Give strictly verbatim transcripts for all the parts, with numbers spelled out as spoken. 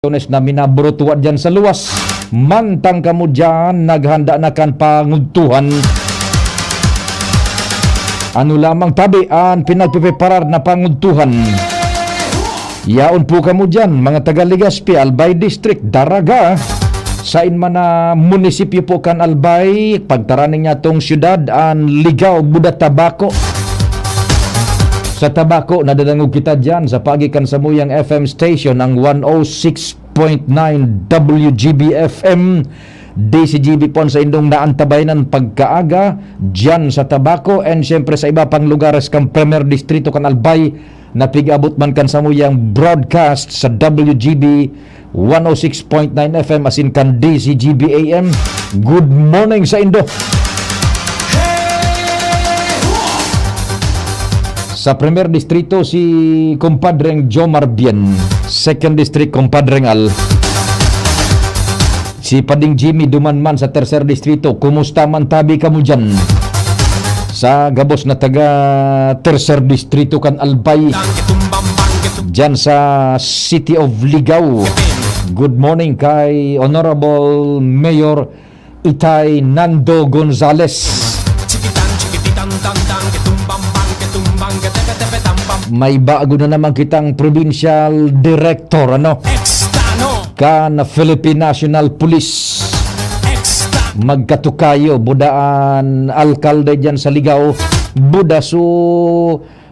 Tunes na minaburutuwa diyan sa luwas. Mantang kamo diyan, naghanda na kan pangudtuhan. Ano lamang tabi an pinagpipreparar na pangudtuhan? Yaon po kamo diyan, mga taga Legazpi, Albay District, Daraga. Sain man na munisipyo po kan Albay, pagtaraning niya tong syudad, an Ligao, Buda, Tabaco. Sa Tabaco, nadadangog kita diyan sa paagi kan samuyang F M station, ang one oh six point nine W G B F M. D C G B po an saindong naantabayanan pagkaaga diyan sa Tabaco, and siyempre sa iba pang lugares kan Primer Distrito kan Albay, na pig-abot man kan samuyang broadcast sa W G B one oh six point nine F M asin kan D C G B A M. Good morning sa indo. Sa Primer Distrito, si Compadreng Jomar Bien. Second District, Compadreng Al. Si Pading Jimmy duman man sa Tercer Distrito. Kumusta man tabi kamo diyan? Sa gabos na taga Tercer Distrito kan Albay. Diyan sa City of Ligao. Good morning kay Honorable Mayor Itay Nando Gonzales. May bago na naman kitang provincial director, ano? Kan Philippine National Police. Magkatukayo, buda an alkalde diyan sa Ligao, buda su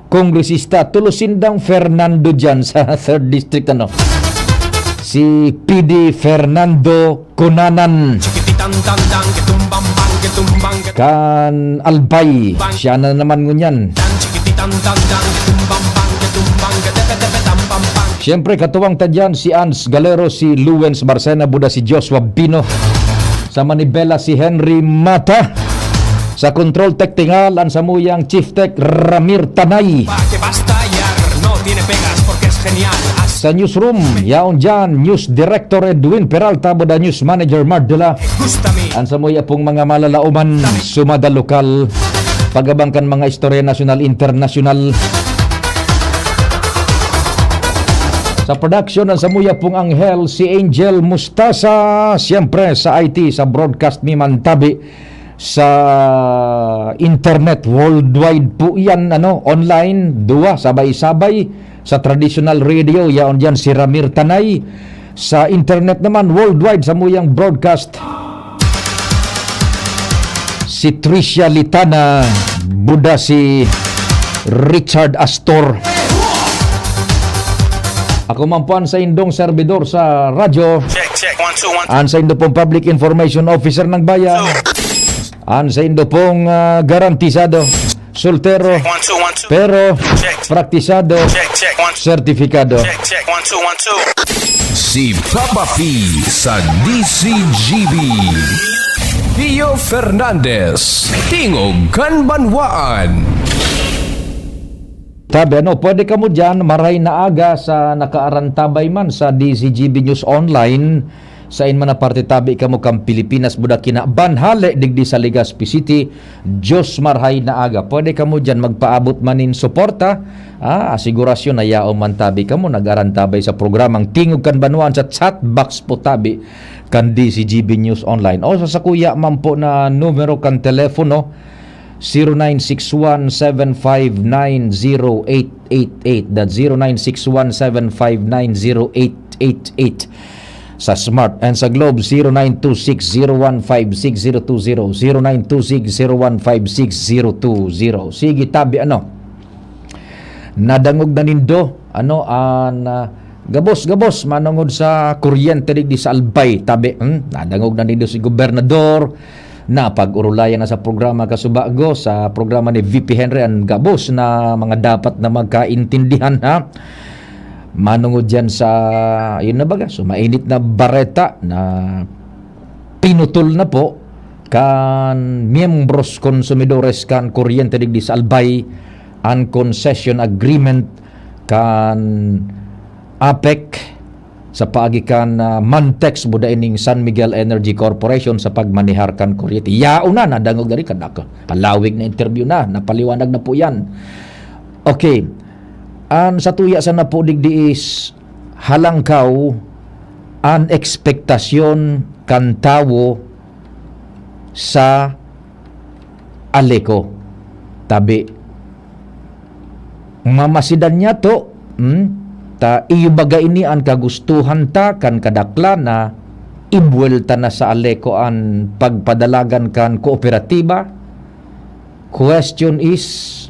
kongresista, tulos sindang Fernando diyan sa third District, ano? Si P D Fernando Cunanan. Kan Albay, siya na naman ngunyan. Siyempre, katuwang ta diyan si Ans Galero, si Luwens Barcena, buda si Joshua Bino. Sa Manibela, si Henry Mata. Sa control technical, an samuyang Chief Tech, Ramir Tanay. Sa newsroom, yaon diyan, News Director Edwin Peralta, buda News Manager Mardula. An samuya pong mga malalaoman, sumada lokal, pagabang kan mga istorya nasyonal, internasyonal. Sa production, an samuya pong anghel, si Angel Mustasa. Siyempre, sa I T, sa broadcast, mi man tabi sa internet, worldwide po yan, ano, online, duwa, sabay-sabay. Sa traditional radio, yaon diyan si Ramir Tanay. Sa internet naman, worldwide, samuyang broadcast, si Tricia Litana, buda si Richard Astor. Ako man po an saindong serbidor sa radyo. Check, check, one, two, one, two. An saindo pong Public Information Officer ng Bayan. An saindo pong, ah, garantisado, soltero, one, two, one, two. Pero check. Praktisado, check, check, one, two. Sertifikado. Check, check, one, two, one, two. Si Papa P sa D C G B. Pio Fernandez, Tingog kan Banwaan. Tabi, ano, pwede kamo diyan, maray na aga sa nakaarantabay man sa D C G B News Online, sain man na parte tabi kamo kan Pilipinas, buda kinaban hale digdi sa Legazpi City, Diyos marhay na aga. Pwede kamo diyan magpaabot man nin suporta. Ah, asigurasyon na yaon man tabi kamo nag-arantabay sa programang Tingog kan Banwaan sa chat box po tabi kan D C G B News Online. O sa sakuya man po na numero kan telepono, zero nine six one seven five nine zero eight eight eight. That's zero nine six one seven five nine zero eight eight eight. Sa Smart and sa Globe, zero nine two six zero one five six zero two zero, zero nine two six zero one five six zero two zero. Sige, tabi, ano? Nadangog na nindo, ano, an, ah, gabos-gabos manongod sa kuryente digdi sa Albay, tabi, hmm? Nadangog na nindo si gobernador, napag-orolayan na sa programa kasubago, sa programa ni V P Henry, an gabos na mga dapat na magkaintindihan, ha? Manongod diyan sa, yun na baga, so mainit na bareta na pinutol na po kan miyembros konsumidores kan kuryente digdi sa Albay an concession agreement kan APEC sa paagi kan, ah, Mantex, buda ining San Miguel Energy Corporation sa pagmanehar kan kuryente. Yaon na, nadangog na rin, kadak-, kalawig na interview na, napaliwanag na po yan. Okay. An satuya sana po digdi is halangkaw an ekspektasyon kan tawo sa ALECO. Tabi, mamasidan niya to, hmm? Ta iyo baga ini an kagustuhan ta kan kadaklan na ibuwelta na sa ALECO an pagpadalagan kan kooperatiba? Question is,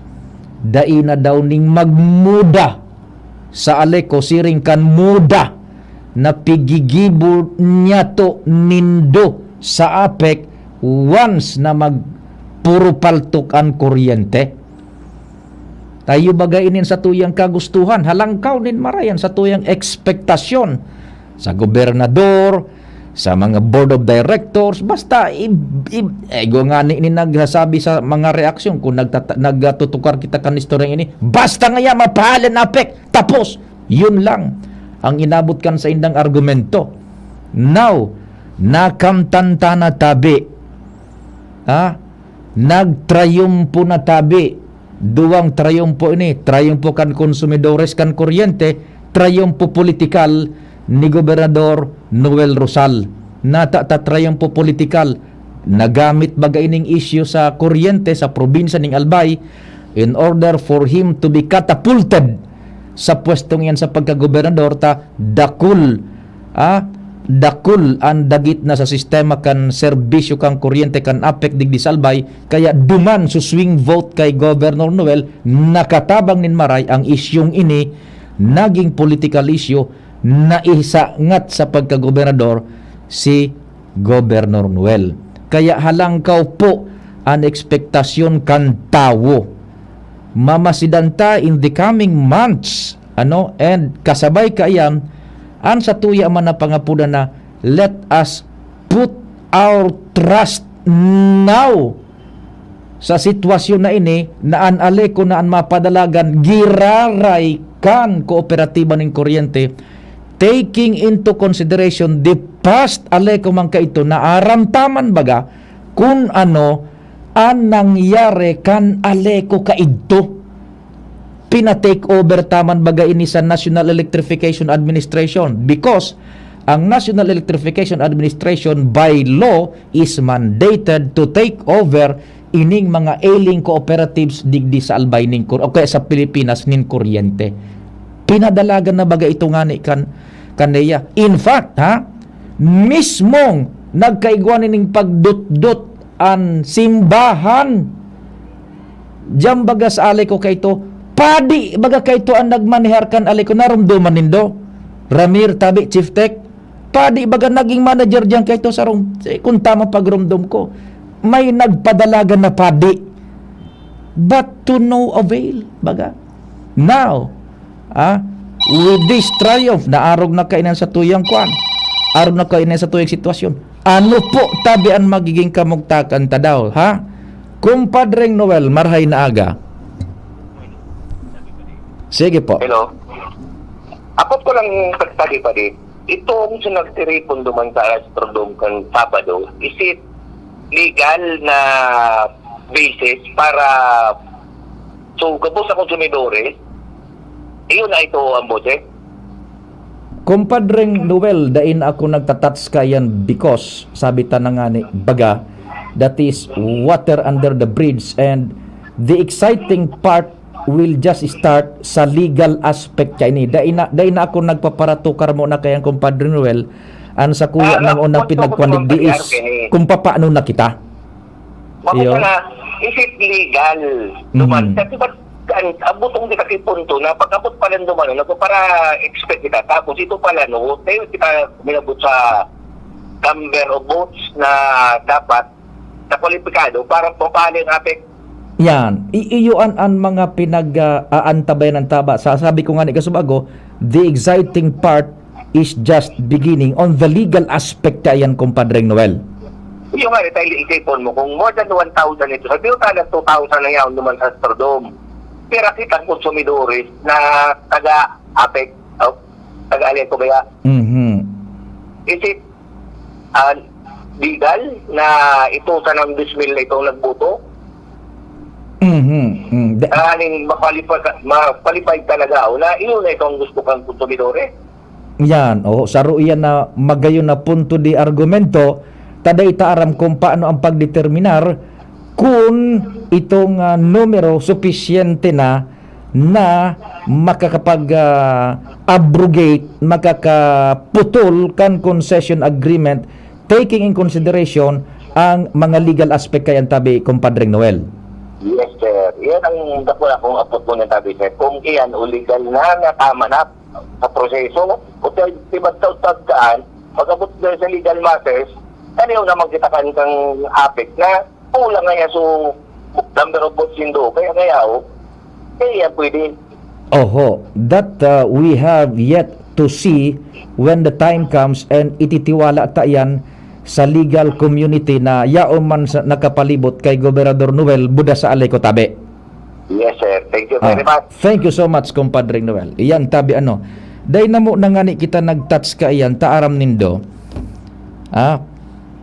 dai na daw ning magmuda sa ALECO siring kan muda na pigigibo niyato nindo sa APEC once na magpurupaltok an kuryente? Tayo baga inin sa tuyang kagustuhan, halangkaw nin marayan sa tuyang ekspektasyon sa gobernador, sa mga board of directors, basta i-, i-, eh, igwa nga ni, ni nagsasabi sa mga reaksyon kung nagtata-, nagtutukar kita kan istoryang ini, basta ngaya mapahalan na APEC, tapos, yun lang ang inabot kan saindang argumento. Now, nakamtan ta na tabi. Ha? Nagtrayumpo na tabi. Duwang trayumpo ini, trayumpo kan konsumidores kan kuryente, trayumpo politikal ni Gobernador Noel Rosal. Nata ta trayumpo politikal. Nagamit baga ining isyu sa kuryente sa probinsya ning Albay in order for him to be catapulted sa pwestong iyan sa pagkagobernador ta dakul, ah, dakul an dagit na sa sistema kan serbisyo kan kuryente kan APEC digdi sa Albay, kaya duman su swing vote kay Governor Noel, nakatabang nin maray ang isyung ini, naging political issue, naisangat sa pagkagobernador si Governor Noel. Kaya halangkaw po an ekspektasyon kan tawo. Mamasidan ta in the coming months, ano, and kasabay kaiyan, an satuya man na pangapodan na, let us put our trust now sa sitwasyon na ini na an ALECO na an mapadalagan giraray kan kooperatiba nin kuryente, taking into consideration the past ALECO man kaito na aram ta man baga kun ano an nangyari kan ALECO kaidto. Pina-take over ta man baga ini sa National Electrification Administration because ang National Electrification Administration by law is mandated to take over ining mga ailing cooperatives digdi sa Albay nin kur-, o kaya sa Pilipinas nin kuryente. Pinadalagan na baga ito ngani kan, kan NEA. In fact, ha, mismong nagkaigwa nining pagdutdot an simbahan. Diyan baga sa ALECO kaito, padi baga kaito an nagmanehar kan ALECO, narumduman nindo? Ramir, tabi, Chief Tech, padi baga naging manager diyan kaito sa rum-, eh, kung tama pagrumdom ko, may nagpadalagan na padi. But to no avail, baga. Now, ah, with this triumph, naarog na kainan sa tuyang kwan. Arog na kainan sa tuyang sitwasyon. Ano po tabi an magiging kamugtakan ta daw, ha? Kumpadreng Noel, marhay na aga. Sige po. Hello. Apot ko lang pagpadi-padi. Itong sa nagtiripon duman sa Astrodome kan Sabado, is it legal na basis para, so, gabos sa konsumidores? Iyon na ito ang bote? Kumpadreng Noel, dai na ako nagtatats kaiyan because, sabi ta na ngani, baga, that is water under the bridge, and the exciting part will just start sa legal aspect kaini. Dai na, dai na ako nagpaparatukar mo na kaiyan, Kumpadre Noel, an sakuya Ah, nang unang ah, pinagkuan digdi is kung papaano na kita. Iyo. Mabuta na, is it legal? Duman, mm. Kasi ba't, ang, ang butong di kasi punto na pag-abot pa lang duman, nagpapara-expect kita. Tapos ito pala, no, tayo kita minabot sa number of votes na dapat na kwalipikado para mapali ang APEC. Yan. I-, iyo an, an mga pinag, ah, aantabayan ng taba. Sa, sabi ko nga ni Kasubago, the exciting part is just beginning on the legal aspect kaiyan, Kumpadreng Noel. Yung nga, retail, isipon mo, kung more than one thousand ito, sabi mo talaga two thousand na yan naman sa Astrodome. Pero kita ang konsumidores na taga-APEC, oh, taga-ALECO ba yan? Mhm. Is it, ah, legal na ito sa nang dismil na itong nagboto? Mhm. Mm. Da- Ah, aning ma-qualify ka, ma-qualify talaga, o na, yun na itong gusto kang konsumidores. Yan, oh, saro iyan na magayon na punto de argumento, ta dai ta aram kung paano ang pagdeterminar kung itong, ah, numero supisyente na, na makakapag, ah, abrogate, makakaputol kan concession agreement, taking in consideration ang mga legal aspect kay antabi, Compadre Noel. Yes, sir. Yan ang dakula kong apot mo ng tabi, sir. Kung iyan o legal na, na tama na sa proseso, o sa iba't sa utag kaan, pag-abot na sa legal matters, ano yung naman kita kan kang apek na kulang nga yan, so, number of votes nindo. Kaya kaya, oh, kaya yan pwede. Oho, that, uh, we have yet to see when the time comes and ititiwala ta yan sa legal community na yaon man sa nakapalibot kay Gobernador Noel buda sa Aleco tabi. Yes, sir. Thank you very Ah, much. Thank you so much, Compadre Noel. Iyan, tabi ano. Dai na mo na ngani kita nag-touch ka iyan, ta aram nindo. Ah,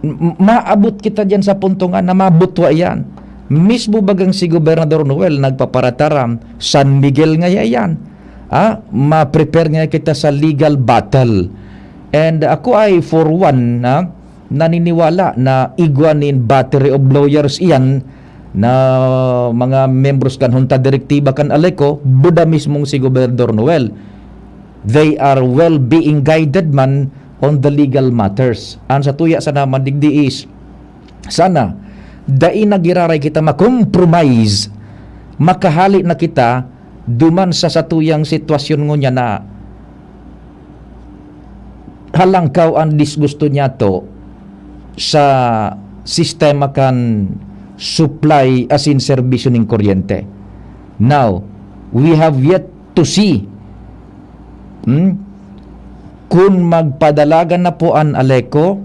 m- maabot kita diyan sa punto nga na mabutwa iyan. Mismo bagang si Gobernador Noel nagpaparataram, San Miguel nga iyan. Ah, ma-prepare nga kita sa legal battle. And ako ay for one, ah, naniniwala na igwa nin battery of lawyers iyan na mga membros kan Junta Direktiba kan Aleco, buda mismong si Gobernador Noel. They are well being guided man on the legal matters. Ang sa tuya sana man digdi is, sana, dai na giraray kita makompromise, makahali na kita duman sa satuyang sitwasyon ngunyan na halangkaw an disgusto niyato sa sistema kan supply asin serbisyo nin kuryente. Now, we have yet to see, hmm, kun magpadalagan na po an Aleco,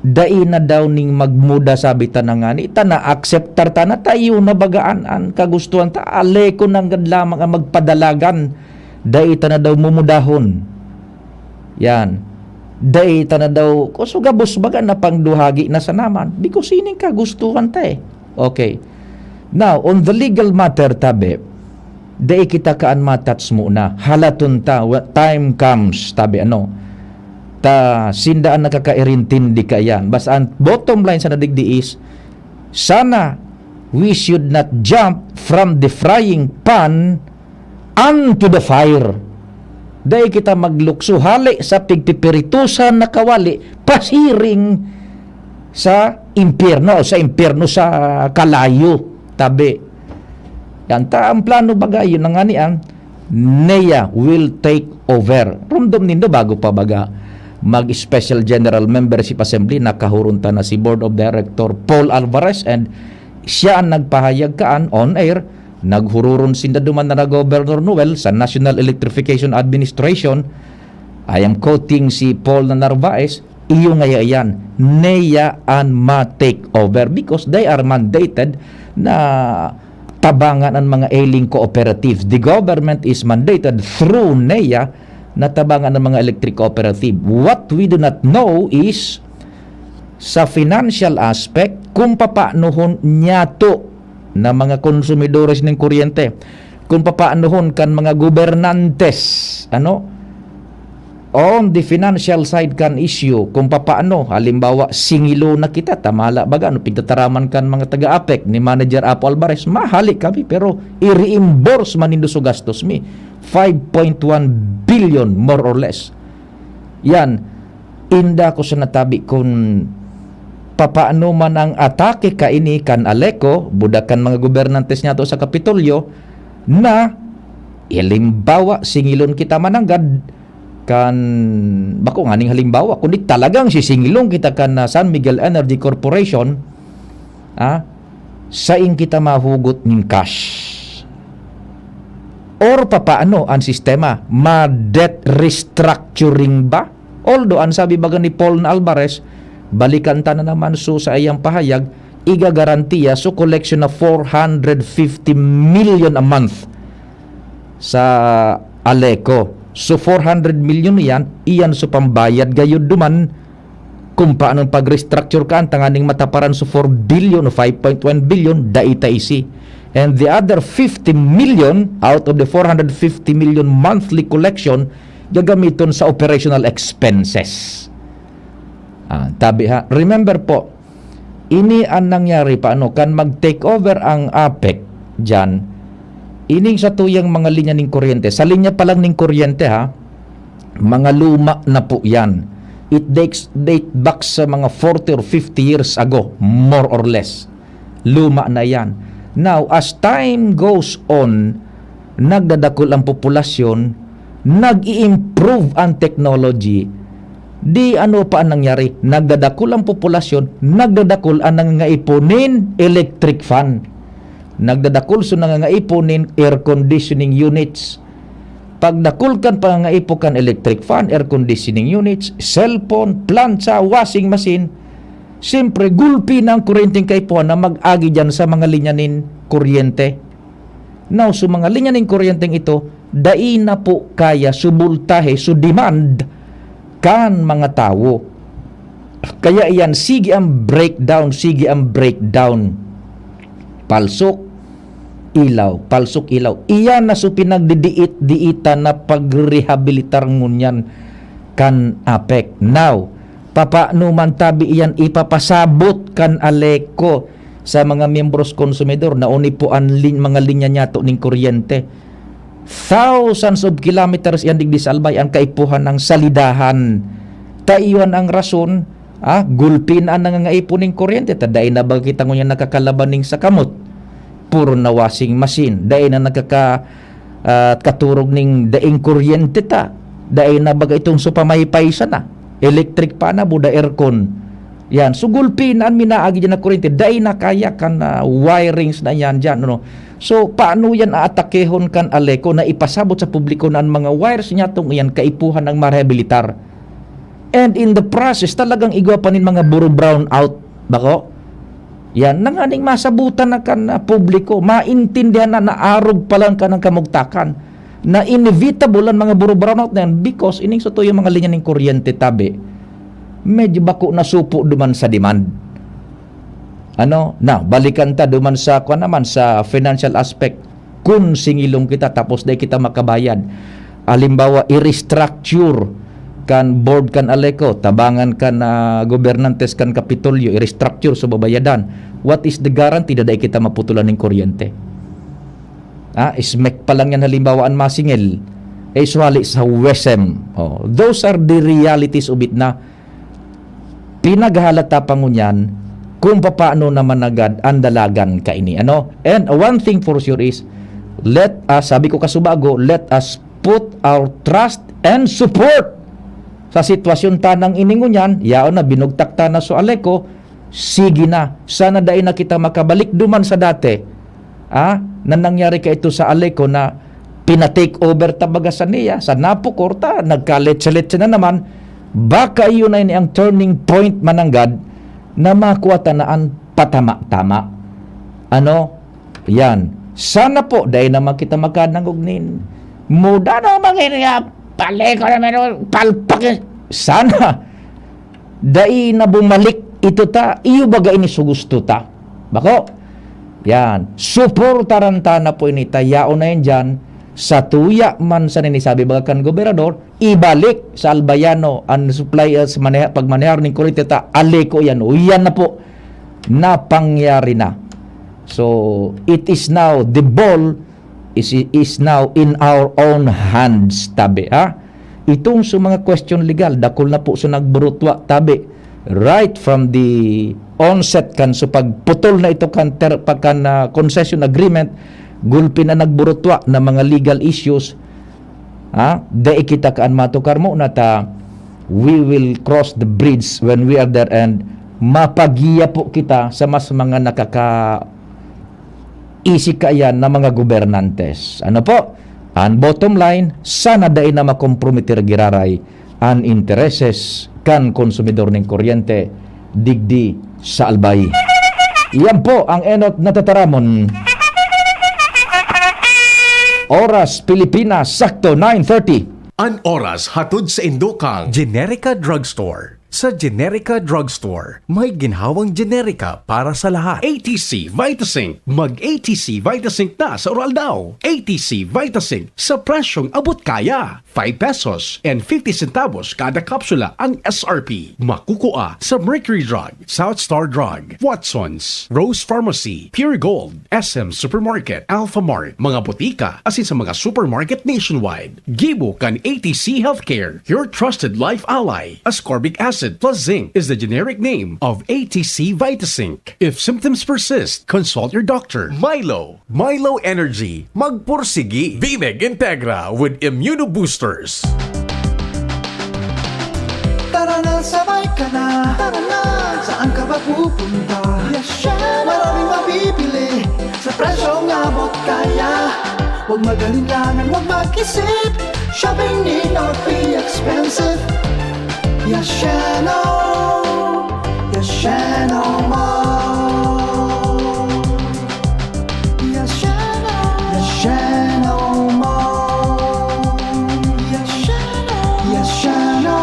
dai na daw ning magmuda, sabi ta na ngani, ta na-acceptar ta na, tayo na bagaan an kagustuhan ta. Aleco nanggad lamang ang magpadalagan, dai ta na daw mumudahon. Yan. Dai ta na daw, so gabos baga na pangduhagi na sa naman. Because ining kagustuhan ta eh. Okay. Now, on the legal matter, tabi, dai kita kaan matouch muna. Halaton ta, when time comes, tabi ano. Ta, sinda an nakakairintindi kaiyan. Basta ang bottom line sa nadigdi is, sana we should not jump from the frying pan unto the fire. Dai kita maglukso hali sa pigpipiritusan na kawali, pasiring sa impyerno, sa impyerno sa kalayo, tabi. Yan ta ang plano baga, yun na nga ni ang NEA will take over. Ramdam nindo, bago pa baga mag-special general membership assembly, nakahuron ta na si Board of Director Paul Alvarez, and siya ang nagpahayag kaan on air. Naghururon sinda duman na Governor Noel sa National Electrification Administration. I am quoting si Paul na Narvaez, iyo ngaya iyan, NEA an ma-take over because they are mandated na tabangan ang mga ailing cooperatives. The government is mandated through NEA na tabangan ang mga electric cooperative. What we do not know is sa financial aspect, kung papaanohon niyato na mga konsumidores nin kuryente, kung papaanohon kan mga gobernantes, ano, on the financial side kan issue, kung papaano, halimbawa, singilo na kita, tamala baga, ano, pigtataraman kan mga taga-apek ni Manager Apo Alvarez, mahali kami, pero i-reimburse man nindo so gastos mi. Five point one billion, more or less. Yan, inda ko sa natabi kun papaano man ang atake kaini kan Aleco, buda kan mga gobernantes niyato sa Kapitolyo, na, halimbawa, singilon kita mananggad kan, bako nganing halimbawa, kundi talagang sisingilon kita kan, ah, San Miguel Energy Corporation, ah, sain kita mahugot nin cash? Or papaano ang sistema? Ma-debt restructuring ba? Although, ang sabi baga ni Paul na Alvarez, balikan ta na naman so sa iyang pahayag, igagarantiya so collection na four hundred fifty million a month sa Aleco. So, four hundred million iyan, iyan so pambayad gayod duman kung paano pag-restructure ka, ang tanganing mataparan sa four billion o five point one billion, dai ta isi. And the other fifty million out of the four hundred fifty million monthly collection gagamiton sa operational expenses. Ah, tabi ha. Remember po, ini an nangyari pa ano, kan mag-take over ang APEC diyan, ining sa tuyang mga linya ning kuryente, sa linya pa lang ning kuryente ha, mga luma na po yan. It dates, date back sa mga forty or fifty years ago, more or less. Luma na yan. Now, as time goes on, nagdadakul ang populasyon, nag-i-improve ang technology, di ano pa ang nangyari? Nagdadakul ang populasyon, nagdadakul ang nangangaipo nin electric fan. Nagdadakul so nangangaipo nin air conditioning units. Pagdakul kan pangangaipo kan electric fan, air conditioning units, cellphone, plancha, washing machine, siyempre, gulpi na ang kuryenteng kaipuhan na mag-agi dyan sa mga linya nin kuryente. Now, so mga linya nin kuryenteng ito, dai na po kaya so boltahe, so demand kan mga tawo. Kaya iyan, sige ang breakdown, sige ang breakdown. Palsok, ilaw, palsok, ilaw. Iyan na so pinagdidiit-diitan na pagrehabilitar ngunyan kan APEC. Now, papaano man tabi iyan ipapasabot kan ALECO sa mga miyembros konsumidor na uni po an lin-, mga linya niyato ning kuryente? Thousands of kilometers yan digdi sa Albay, ang kaipuhan ng salidahan. Ta iyon ang rason, ah, gulpi na ang nangangaipo ning kuryente. Ta dai na ba kita ngunyan nakakalaban ning sakamot? Puro na washing machine. Dai na nakaka-, ah, katurog ning daing kuryente ta. Dai na baga itong supamaypay sana. Electric pa na, buda aircon. Yan. So, gulpi na an minaagi dyan na kuryente. Dai na kaya kan, ah, wirings na yan dyan, ano. So, paano yan aatakehon kan ALECO na ipasabot sa publiko na an mga wires niya tong iyan kaipuhan ng marehabilitar? And in the process, talagang igwa pa nin mga buro brown out, bako? Yan, nanganing masabutan na kan, ah, publiko, maintindihan na naarog pa lang ka ng kamugtakan na inevitable ang mga buro brown out na yan because ining sa tuyang mga linya ning kuryente tabi, medyo bako nasupo duman sa demand. Ano? Na, balikan ta duman sa, kuwan naman, sa financial aspect. Kun singilong kita tapos dai kita makabayad. Halimbawa, i-restructure kan board kan ALECO, tabangan kan, ah, gobernantes kan Kapitolyo, i-restructure sa babayadan. What is the guarantee na dai kita maputulan ning kuryente? Ah, SMEC pa lang yan halimbawa an masingil. Eh, suhali sa WESM. Oh, those are the realities of it na pinaghahalata pa ngunyan kung papaano naman agad ang dalagan kaini. Ano? And one thing for sure is, let us, sabi ko kasubago, let us put our trust and support sa sitwasyon tanang ini ngunyan. Yaon na, binugtak ta na so ALECO, sige na. Sana dai na kita makabalik duman sa dati. Ah, na nangyari ka ito sa ALECO na pina-take over ta baga sa niya, sa napukorta, nagkaletse-letse na naman. Baka iyon na ini ang turning point mananggad na makuha ta na an patama-tama. Ano? Yan. Sana po, dai naman kita magkanangog nin muda na mga iniya, pali ko naman, palpak eh. Sana, dai na bumalik ito ta, iyo baga ini so gusto ta. Bako? Yan. Suportaran ta na po ini ta, yaon na yan dyan. Sa tuya man sa ninisabi baga kan gobernador, ibalik sa Albayano ang supply, uh, sa maneha-, pagmanehar ning kuryente ta, ALECO yan. O, yan na po. Napangyari na. So, it is now, the ball is, is now in our own hands, tabi, ha? Itong sa mga question legal, dakul na po sa nagburutwa, tabi. Right from the onset kan, so pagputol na ito kan ter-, pag kan, ah, concession agreement, gulpi na nagburutwa na mga legal issues, ha? Dai kita kaan matukar mo na ta, we will cross the bridge when we are there and mapagiya po kita sa mas mga nakaka-, isi kaiyan na mga gobernantes. Ano po? Ang bottom line, sana dai na makomprometer giraray an intereses kan konsumidor ning kuryente digdi sa Albay. Iyan po ang enot na tataramon. Oras Pilipinas, sakto nine thirty. An oras hatod sa indo kang Generica Drugstore. Sa Generica Drugstore, may ginhawang Generica para sa lahat. A T C Vitazinc. Mag-A T C Vitazinc na sa Uraldaw. A T C Vitazinc sa presyong abot kaya. Five pesos and fifty centavos kada kapsula ang S R P. Makukua sa Mercury Drug, South Star Drug, Watson's, Rose Pharmacy, Pure Gold, S M Supermarket, Alphamart, mga botika, asin sa mga supermarket nationwide. Gibo kan A T C Healthcare, your trusted life ally. Ascorbic acid plus zinc is the generic name of A T C Vitazinc. If symptoms persist, consult your doctor. Milo, Milo Energy, magpursigi. Bimeg Integra with Immunoboosters. Tara na, sabay ka na. Tara na, saan ka ba pupunta? Yes, syempre. Maraming mabibili sa presyong abot kaya. Huwag mag-alinlangan, huwag mag-isip. Shopping need not be expensive. Yasheno, Yasheno Mall. Yasheno, Yasheno Mall. Yasheno, Yasheno.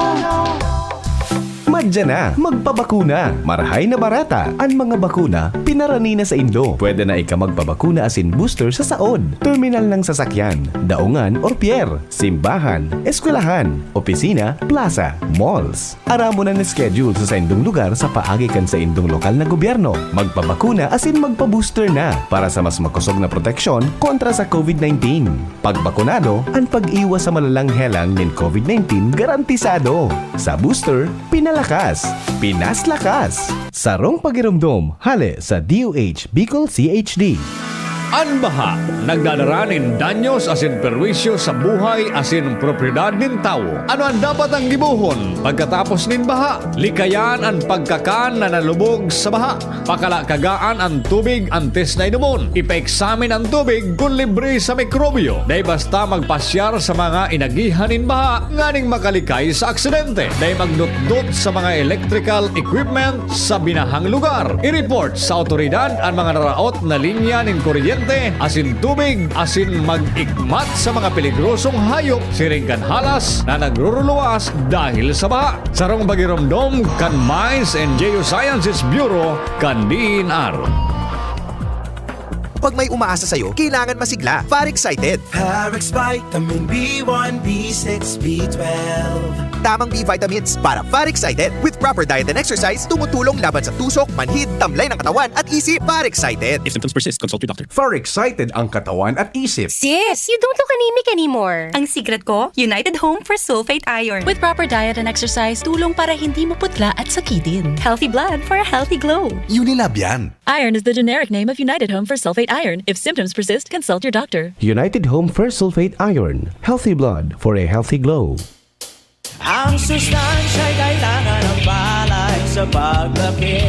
Madya na, magpabakuna. Marahay na barata. An mga bakuna, pinarani na saindo. Pwede na ika magpabakuna asin booster sa saod, terminal ng sasakyan, daungan or pier, simbahan, eskwelahan, opisina, plaza, malls. Aramon an schedule sa saindong lugar sa paagi kan saindong lokal na gobyerno. Magpabakuna asin magpa-booster na para sa mas makosog na proteksyon kontra sa COVID nineteen. Pagbakunado, an pag-iwas sa malalang helang nin COVID nineteen garantisado. Sa booster, pinalakas, pinaslakas. Sarong pagiromdom, hale sa D O H Bicol C H D. An baha nagdadara nin danyos asin perwisyo sa buhay asin propiedad nin tawo. Ano an dapat ang gibohon pagkatapos nin baha? Likayan an pagkakan na nalubog sa baha. Pakalakagaan an tubig antes na inomon. Ipaeksamin an tubig kun libre sa mikrobyo. Dai basta magpasyar sa mga inagihan nin baha nganing makalikay sa aksidente. Dai magnutdot sa mga electrical equipment sa binahang lugar. I-report sa awtoridad an mga naraot na linya nin kuryente asin tubig asin mag-ikmat sa mga peligrosong hayop siring kan halas na nagruruluwas dahil sa baha. Sarong pagiromdom kan Mines and Geosciences Bureau kan D E N R. Pag may umaasa sa'yo, kailangan masigla. Far Excited. Parex Vitamin B one, B six, B twelve. Tamang B vitamins para Far Excited. With proper diet and exercise, tumutulong laban sa tusok, manhid, tamlay ng katawan at isip. Far Excited. If symptoms persist, consult your doctor. Far Excited ang katawan at isip. Sis, you don't look anemic anymore. Ang secret ko, United Home for Sulfate Iron. With proper diet and exercise, tulong para hindi maputla at sakitin. Healthy blood for a healthy glow. Unilab yan. Iron is the generic name of United Home for Sulfate Iron. If symptoms persist, consult your doctor. United Home for Sulfate Iron. Healthy blood for a healthy glow. Ang sustansya'y kailangan ng palay sa paglaki.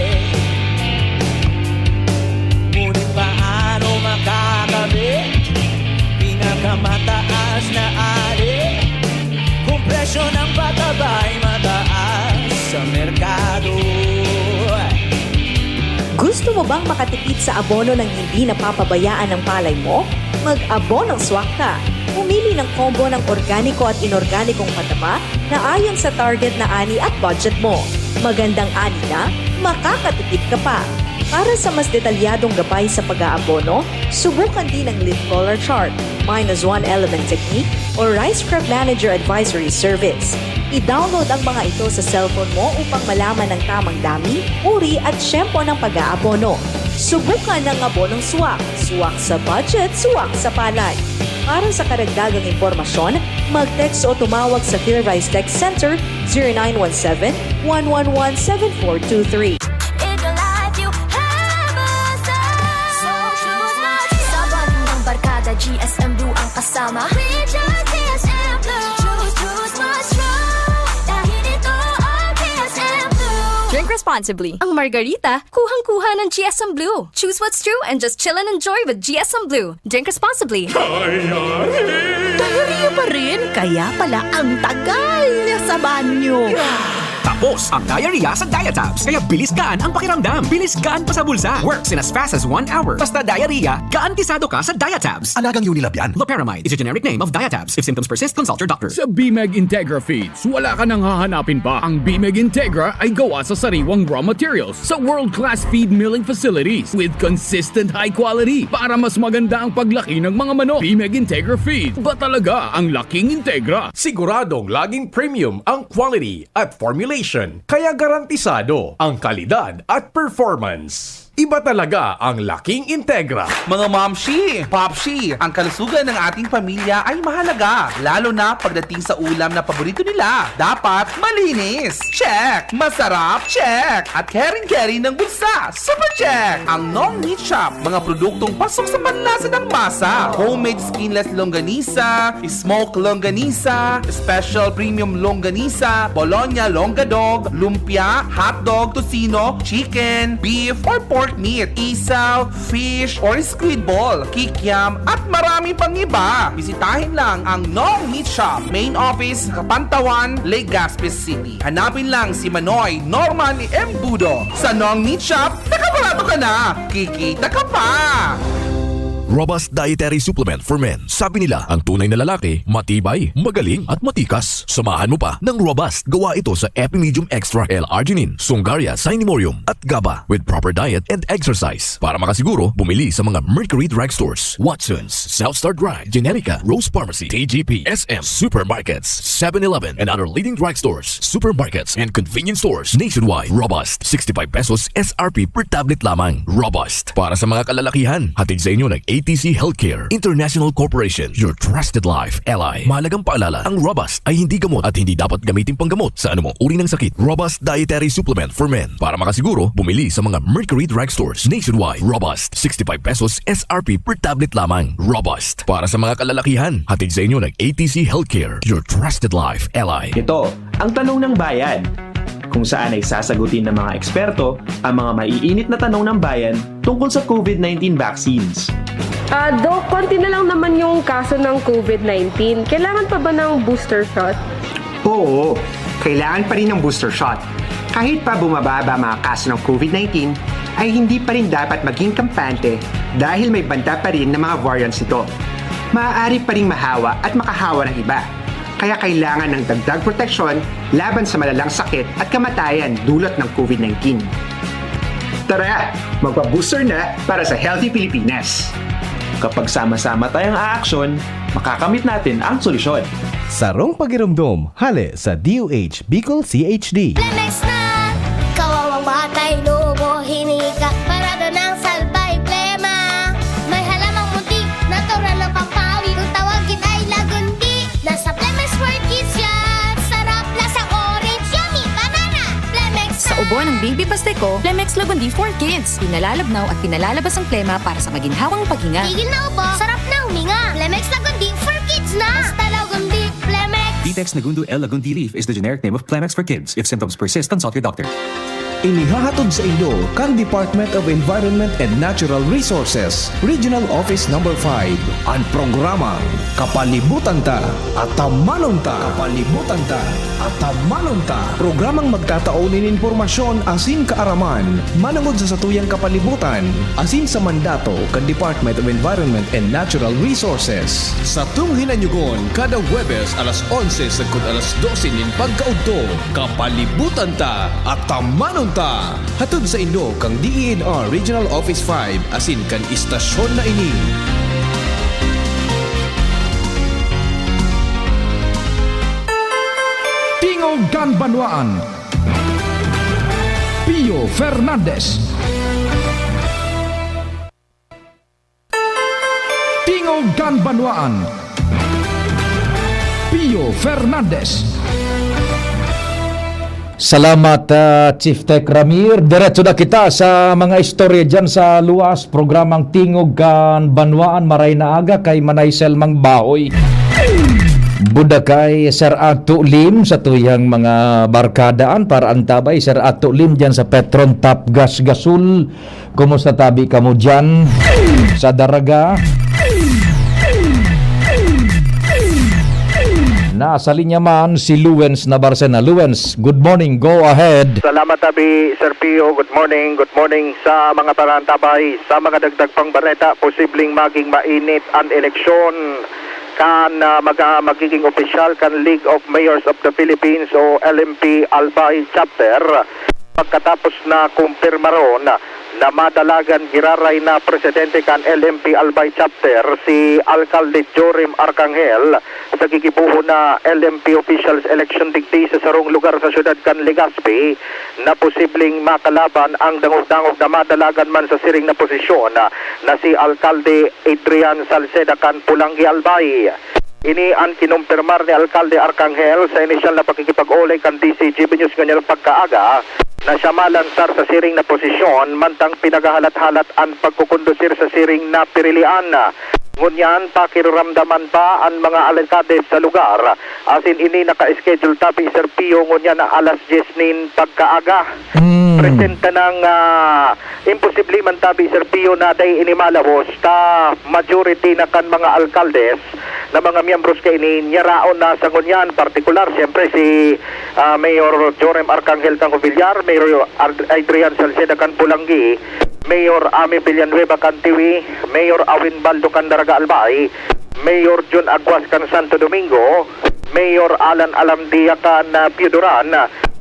Ngunit paano makakabit? Pinakamataas na ali. Kung presyo ng pataba'y mataas sa merkado. Gusto mo bang makatipid sa abono nang hindi napapabayaan ang palay mo? Mag-abonong swak ka. Pumili ng combo ng organiko at inorganikong pataba na ayon sa target na ani at budget mo. Magandang ani na, makakatipid ka pa. Para sa mas detalyadong gabay sa pag-aabono, subukan din ang leaf collar chart, minus one element technique, o Rice Crop Manager Advisory Service. I-download ang mga ito sa cellphone mo upang malaman ang tamang dami, uri at tiyempo ng pag-aabono. Subukan ang abonong swak. Swak sa budget, swak sa palay. Para sa karagdagang impormasyon, mag-text o tumawag sa Clear Rice Tech Center, zero nine one seven, one one one, seven four two three. In your life, you have a star. Sa bangin ng barkada, G S M Blue ang kasama. We just G S M Blue. Choose, choose, mas true. Dahil ito ang G S M Blue. Drink responsibly. Ang margarita, kuhang-kuha ng G S M Blue. Choose what's true and just chill and enjoy with G S M Blue. Drink responsibly. Diarrhea pa rin? Kaya pala ang tagal niya sa banyo. Pause ang diarrhea sa Diatabs. Kaya bilis gaan ang pakiramdam. Bilis gaan pa sa bulsa. Works in as fast as one hour. Basta diarrhea, garantisado ka sa Diatabs. Alagang Unilab yan. Loperamide is a generic name of Diatabs. If symptoms persist, consult your doctor. Sa Bimeg Integra Feeds, wala ka nang hahanapin pa. Ang Bimeg Integra ay gawa sa sariwang raw materials sa world-class feed milling facilities with consistent high quality para mas maganda ang paglaki ng mga manok. Bimeg Integra Feeds, ba talaga ang laking Integra? Siguradong laging premium ang quality at formulation, kaya garantisado ang kalidad at performance. Iba talaga ang laking Integra. Mga mamshi, papshi, ang kalusugan ng ating pamilya ay mahalaga, lalo na pagdating sa ulam na paborito nila. Dapat malinis. Check! Masarap. Check! At caring-caring ng bulsa. Super check! Ang Nong Meat Shop, mga produktong pasok sa panlasa ng masa. Homemade skinless longganisa, smoke longganisa, special premium longganisa, Bologna longgadog, lumpia, hotdog, tocino, chicken, beef, or pork meat, isaw, fish, or squid ball, kikiam, at marami pang iba. Bisitahin lang ang Nong Meat Shop, main office, Kapantawan, Legazpi City. Hanapin lang si Manoy Norman Embudo. Sa Nong Meat Shop, nakabarato ka na! Kikita ka pa! Robust Dietary Supplement for Men. Sabi nila, ang tunay na lalaki, matibay, magaling, at matikas. Samahan mo pa ng Robust. Gawa ito sa Epimedium Extra L-Arginine, Sungaria, Cinemorium, at GABA with proper diet and exercise. Para makasiguro, bumili sa mga Mercury Drugstores, Watson's, South Star Drug, Generica, Rose Pharmacy, T G P, S M, supermarkets, seven eleven, and other leading drugstores, supermarkets, and convenience stores nationwide. Robust, sixty-five pesos S R P per tablet lamang. Robust, para sa mga kalalakihan. Hatid sa inyo ng A T C Healthcare International Corporation, your trusted life ally. Mahalagang paalala, ang Robust ay hindi gamot at hindi dapat gamitin panggamot sa anumang uri ng sakit. Robust Dietary Supplement for Men. Para makasiguro, bumili sa mga Mercury Drugstores nationwide. Robust, sixty-five pesos S R P per tablet lamang. Robust, para sa mga kalalakihan. Hatid sa inyo ng A T C Healthcare, your trusted life ally. Ito ang Tanong ng Bayan, kung saan ay sasagutin ng mga eksperto ang mga maiinit na tanong ng bayan tungkol sa COVID nineteen vaccines. Ah, Doc, konti na lang naman yung kaso ng COVID nineteen. Kailangan pa ba ng booster shot? Oo, kailangan pa rin ng booster shot. Kahit pa bumababa ang mga kaso ng COVID nineteen, ay hindi pa rin dapat maging kampante dahil may banta pa rin ng mga variants nito. Maaari pa ring mahawa at makahawa ng iba. Kaya kailangan ng dagdag proteksyon laban sa malalang sakit at kamatayan dulot ng COVID nineteen. Tara, magpa-booster na para sa Healthy Pilipinas! Kapag sama-sama tayong aaksyon, makakamit natin ang solusyon. Sarong pagiromdom, hale sa D O H Bicol C H D. Plemex na! Kawawang batay, lobo, hinika, parada ng salbay, plema. May halamang munti, natural na pampawi. Kung tawagin ay lagundi, nasa Plemex for Kids yan. Sarap, lasang orange, yummy, banana. Plemex Sa na! Ubo ng Baby Pasteco, Plemex Lagundi for Kids. Pinalalabnaw at pinalalabas ang plema para sa maginhawang paghinga. Tigil na ubo, sarap na huminga. Plemex Lagundi for Kids na! Basta Lagundi, Plemex! Vitex Nagundo L Lagundi Leaf is the generic name of Plemex for Kids. If symptoms persist, consult your doctor. Inihahatod sa inyo kan Department of Environment and Natural Resources, Regional Office Number five, an programang Kapalibutan Ta, Atamanon Ta. Kapalibutan Ta, Atamanon Ta. Programang magtatao nin impormasyon asin kaaraman manongod sa satuyang kapalibutan asin sa mandato kan Department of Environment and Natural Resources. Satong hinanyugon kada Huwebes alas onse sagkod alas dose nin pagkaudto, Kapalibutan Ta, Atamanon Ta! Hatod sa inyo kan D E N R Regional Office five asin kan istasyon na ini. Tingog kan Banwaan. Pio Fernandez. Tingog kan Banwaan. Pio Fernandez. Salamat, ah, Chief Tech Ramir. Diretso na kita sa mga istorya dyan sa luwas. Programang Tingog kan Banwaan, maray na aga kay Manay Selmang Bahoy. Buda kay Sir Ato Lim sa tuyang mga barkadaan para antabay, Sir Ato Lim dyan sa Petron Top Gas Gasol. Kumusta tabi kamo diyan sa Daraga? Nasa linya man si Luwens Nabarcena. Luwens, good morning. Go ahead. Salamat, Abi, Sir Pio. Good morning. Good morning sa mga parantabay. Sa mga dagdag pang bareta, posibleng maging mainit an eleksyon kan, ah, mag-, ah, magiging opisyal kan League of Mayors of the Philippines o L M P Albay Chapter. Pagkatapos na kumpirmaron na madalagan giraray na presidente kan L M P Albay Chapter, si Alkalde Jorim Arcangel, sa gigibohon na L M P Officials Election digdi sa sarong lugar sa siyudad kan Legazpi, na posibleng makalaban ang dangog-dangog na madalagan man sa siring na posisyon na si Alkalde Adrian Salceda kan Polangui, Albay. Ini an kinumpirmar ni Alkalde Arcangel sa inisyal na pakikipag-olay kan D Z G B News ngunyan pagkaaga, na siya malansar sa siring na posisyon mantang pinaghahalat-halat an pagkukondusir sa siring na pirilian. Ngunyan, pakiramdaman pa an mga alkalde sa lugar, asin ini naka-schedule, Tabi, Sir Pio, ngunyan na alas dyes nin pagkaaga. Hmm. Presenta ng, ah, imposible man, Tabi, Sir Pio, na dai ini malawos ta majority na kan mga alkaldes na mga miyembros kaini nyaraon na sa ngunyan. Partikular, siyempre, si, ah, Mayor Jorim Arcangel kan Covillar, Mayor Ad-, Adrian Salceda kan Polangui, Mayor Ami Villanueva kan Tiwi, Mayor Awin Baldo kan Daraga, Albay, Mayor Jun Aguas kan Santo Domingo, Mayor Alan Alamdia kan, ah, Pioduran,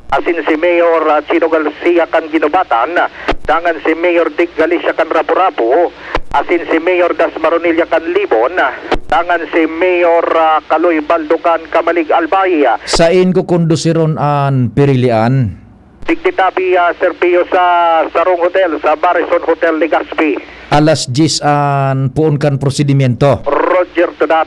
asin si Mayor, ah, Chino Garcia kan Guinobatan, dangan si Mayor Dick Galicia kan Rapu-Rapu, asin si Mayor Das Maronilla kan Libon, dangan si Mayor, ah, Kaloy Baldo kan Camalig, Albay. Sain kukondusirun an pirilian? Digdi, Tabi, ah, Sir Pio, sa sarong hotel, sa Barison Hotel Legazpi. Alas dyes an poon kan prosedimento. Roger to that.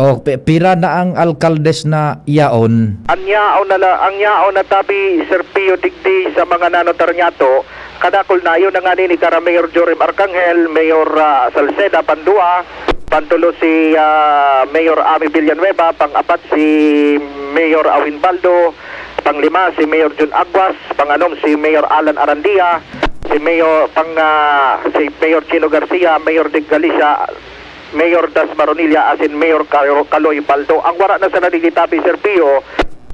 O, pi-, pira na ang alkaldes na yaon? Ang yaon na la-, ang yaon na, Tabi, Sir Pio, digdi sa mga nanotarnyato, kadakul na, iyo na ngani ni kara Mayor Jorim Arcangel, Mayor, ah, Salceda, pandua, pantulo si, ah, Mayor Ami Villanueva, pang-apat si Mayor Awin Baldo, panglima si Mayor Jun Aguas, panganom si Mayor Alan Arandia, si Mayor pang, ah, si Mayor Chino Garcia, Mayor Dick Galicia, Mayor Das Maronilla, asin Mayor Kalo-, Kaloy Baldo. Ang wara na sana digdi, Tabi, Sir Pio,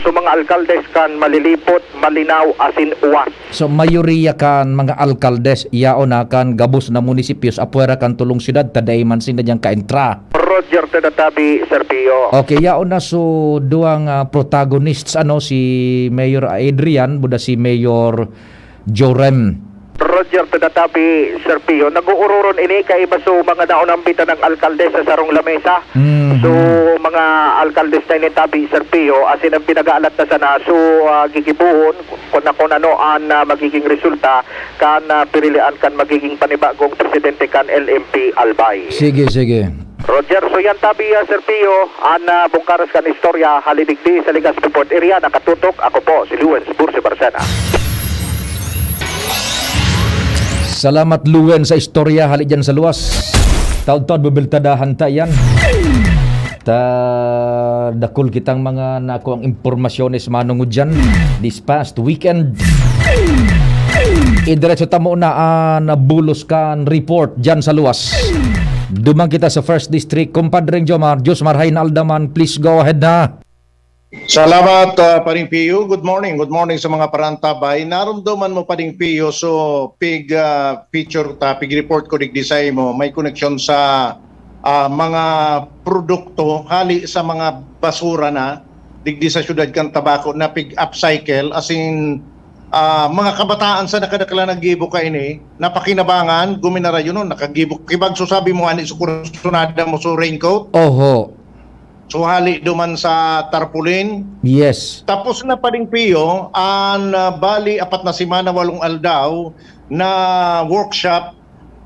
so mga alkaldes kan Malilipot, Malinao, asin Uwas. So, mayoriya kan mga alkaldes, yaon na kan gabos na munisipyos apwera kan tolong syudad ta dai man sinda diyan kaentra. Roger to that, Tabi, Sir Pio. Okay, yaon na so duwang, ah, protagonists, ano, si Mayor Adrian, buda si Mayor Jorim. Roger to that, Tabi, Sir Pio. Nag-uururon ini kaiba so mga naunambitan ng alkalde sa sarong lamesa. Mhm. So, mga alkaldes na ini, Tabi, Sir Pio, asin ang pinag-aalat na sana, so, ah, gigibohon kung na, kung ano ang, ah, magiging resulta kan, ah, pirilian kan magiging panibagong presidente kan L M P Albay. Sige, sige. Roger, so yan, Tabi, ah, Sir Pio, an, ah, bungkaras kan istorya, hali digdi sa Legazpi Port Area, nakatutok, ako po, si Luwens Bursi Barcena. Salamat, Luwen, sa istorya hali dyan sa luwas. Taud-taud, bubultadahan ta yan. Ta, dakul kitang mga nakuang impormasyones manungod dyan this past weekend. Idiretso tamo na an bulos kan report dyan sa luwas. Duman kita sa First District, Compadre Jomar. Josmar, hay na aldaman. Please go ahead na. Salamat, ah, Paring Pio. Good morning. Good morning sa mga parantabay. Narumduman mo, Paring Pio, so pig, ah, picture ta, pig report ko digdi sa imo, may koneksyon sa, ah, mga produkto hali sa mga basura na digdi sa siyudad kan Tabaco na pig upcycle, as in, ah, mga kabataan sa nakadakla naggibo kaini, napakinabangan, guminarayon, no, nakagibo. Kibag, so sabi mo, ani, so kursunada mo, so raincoat. Oho. So, hali duman sa tarpaulin. Yes. Tapos na, Paring Pio, an, ah, bali apat na semana, walong aldaw na workshop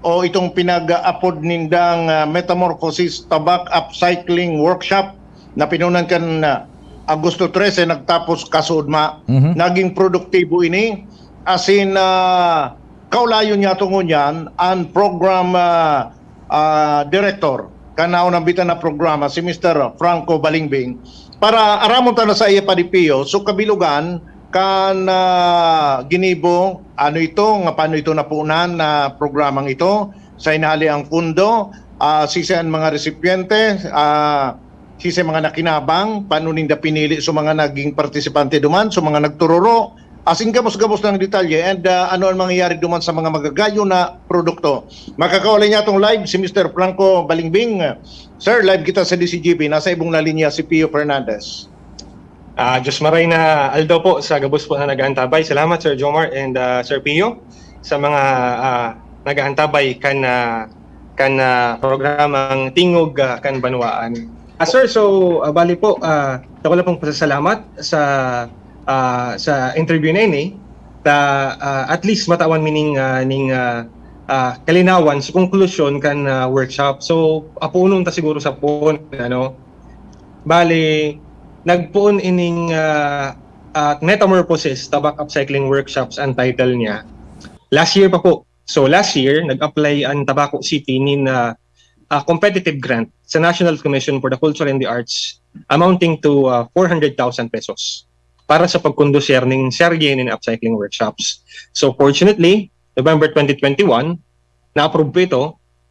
o itong pinag-aapod nindang, ah, Metamorphosis Tabak Upcycling Workshop na pinunan kan, ah, Agosto trese, nagtapos kasuodma. Mhm. Naging produktibo ini. As in, ah, kaulayon niya tungon yan, ang program, ah, ah, director kan naunambitan na programa, si Mister Franco Balingbing, para aramon ta na sa iya, Paring Pio, so kabilogan kan, ah, ginibo, ano ito, nga paano ito napunan na programang ito, sa inali ang pundo, ah, sisi an mga resipyente, ah, si sa mga nakinabang, paano ninda pinili sa mga naging partisipante duman, sa mga nagtururo, as in gabos-gabos ng detalye, and ah, ano ang mangyayari duman sa mga magagayon na produkto. Makakaulay niya itong live si Mister Franco Balingbing. Sir, live kita sa D C G B. Nasa ibong na linya si Pio Fernandez. Ah, Diyos maray na aldaw po sa gabos po na nag-aantabay. Salamat, Sir Jomar and ah, Sir Pio, sa mga ah, nag-aantabay kan ah, kan ah, programang Tingog ah, kan Banwaan. Ah, sir, so ah, bali po, ah, dako lang pong pasasalamat sa ah, sa interview na ini, ta ah, at least matawan mi ning ah, ning ah, ah, kalinawan sa konklusyon kan ah, workshop. So apunon ta siguro sa puon, ano. Bali, nagpoon ining ah, ah, Metamorphosis Tobacco Upcycling Workshops ang title niya. Last year pa po. So last year, nag-apply ang Tabaco City nin ah, ah, competitive grant sa National Commission for the Culture and the Arts, amounting to ah, four hundred thousand pesos para sa pagkondusir ning serye nin upcycling workshops. So fortunately, November twenty twenty-one, na-approve po ito,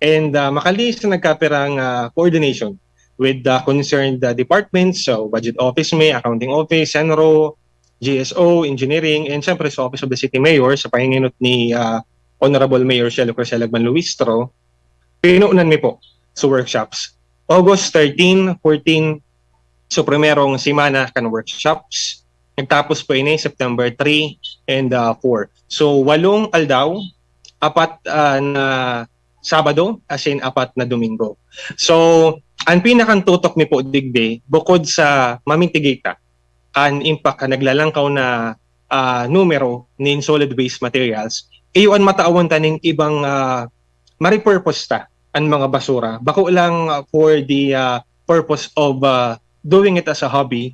and ah, makali sa nagkapirang ah, coordination with the concerned ah, departments, so budget office mi, accounting office, senro, G S O, engineering, and syempre sa Office of the City Mayor, sa panginginot ni ah, Honorable Mayor Shelo Criselagman Luistro, pinunan mi po sa workshops. August thirteen, fourteen, so primerong semana kan workshops. Nagtapos po ini September three and ah, four. So walong aldaw, apat ah, na Sabado, as in apat na Domingo. So ang pinakang tutok mi po digdi, bukod sa mamitigita an impact kan naglalangkaw na ah, numero nin solid waste materials, iyo an matawan ta nin ibang ah, ma-repurpose ta an mga basura. Bako lang ah, for the ah, purpose of ah, doing it as a hobby,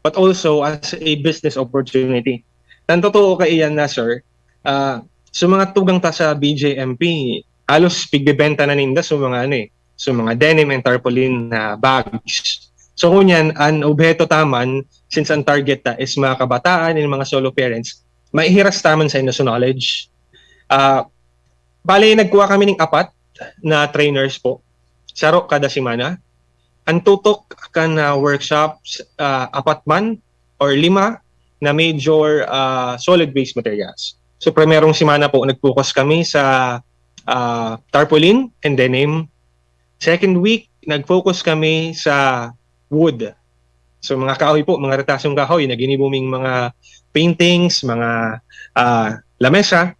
but also as a business opportunity. Ang totoo kaiyan na, sir, ah, sa mga tugang ta sa B J M P, halos pigbebenta na ninda sa mga ano eh, sa mga denim and tarpaulin na bags. So ngunyan, ang obheto taman, since ang target ta is mga kabataan and mga solo parents, maihiras taman sa inyo sa knowledge. Ah, bale, nagkuha kami ning apat na trainers po, saro kada semana. Ang tutok kan ah, workshops, ah, apat man or lima na major ah, solid waste materials. So primerong semana po, nag-focus kami sa ah, tarpaulin and denim. Second week, nag-focus kami sa wood. So mga kahoy po, mga retasong kahoy na ginibo ming mga paintings, mga ah, lamesa.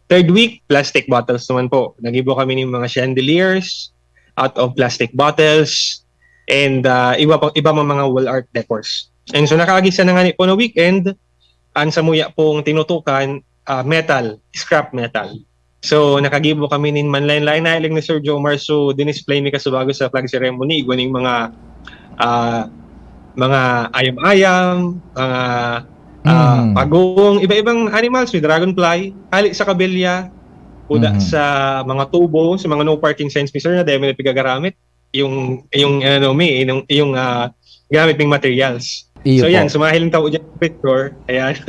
Third week, plastic bottles naman po. Nagibo kami ng mga chandeliers out of plastic bottles and ah, iba pa, iba mga wall art decors. And so nakaagi sa nangani po na weekend, ang samuya pong tinutukan, ah, metal, scrap metal. So nakagibo kami nin manlain-lain na hiling ni Sir Jomar, so dinisplay mi kasubago sa flag ceremony, igwa ning mga ah, mga ayam-ayam, mga ah, Mm. pagong, iba-ibang animals, may dragonfly, hali sa kabilya, puda Mhm. sa mga tubo, sa mga no parking signs, mi sir, na dahil may pigagaramit, yung, yung ano, mi, yung, yung ah, gamit ng materials. Iyo So po. yan, sumahil ang tao dyan sa picture. Ayan.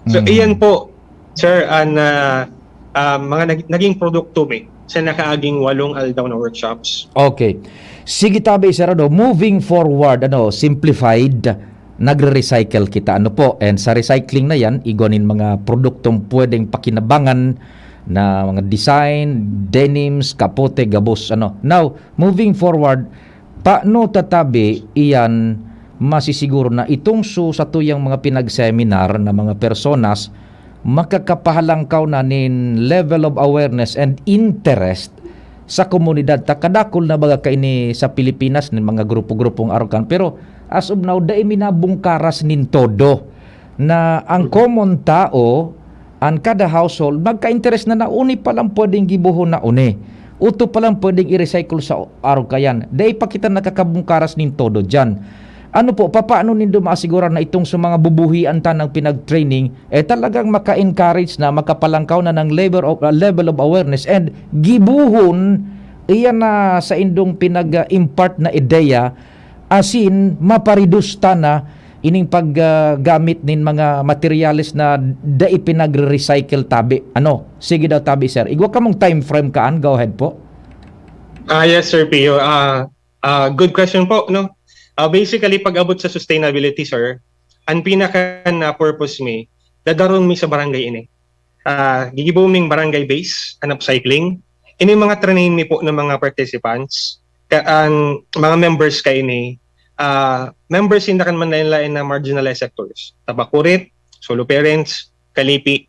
So Mm. iyan po, sir, ang ah, ah, mga nag- naging produkto mi sa nakaaging walong aldaw na workshops. Okay. Sige tabi, Sir Ado, moving forward, ano, simplified, nagre-recycle kita, ano po, and sa recycling na yan, igwa nin mga produktong pwedeng pakinabangan na mga design, denims, kapote, gabos, ano. Now, moving forward, paano tatabi iyan masisiguro na itong su satuyang mga pinag-seminar na mga personas makakapahalangkaw na nin level of awareness and interest sa komunidad ta kadakul na baga kaini sa Pilipinas nin mga grupo-grupong arukan, pero as of now dai mi nabungkaras nin todo na ang common tao, an kada household magka-interes na nauni pa lang pwedeng gibohon na uni, uto pa lang pwedeng i-recycle sa arukayan. Dai pa kita nakakabungkaras nin todo diyan. Ano po, papaano nindo maasigurar na itong sa mga bubuhian tanang pinag-training, eh talagang maka-encourage na, makapalangkaw na ng level of, uh, level of awareness and gibuhon iyan na sa indong pinag-impart na ideya, asin mapareduce ta na ining paggamit nin mga materyales na dai pinagre-recycle tabi. Ano? Sige daw tabi, sir. Igwa kamong time frame kaan. Go ahead po. Ah, yes, Sir Pio. Ah, Ah, good question po, no? Ah, basically, pag abot sa sustainability, sir, ang pinaka na purpose mi, dadaron mi sa barangay ini. Ah, gigibo ming barangay base an upcycling. Ini mga trinain mi po ng mga participants, ka, ang mga members kaini, ah, members sinda kan manlain-lain na marginalized sectors. Tabakurit, solo parents, kalipi,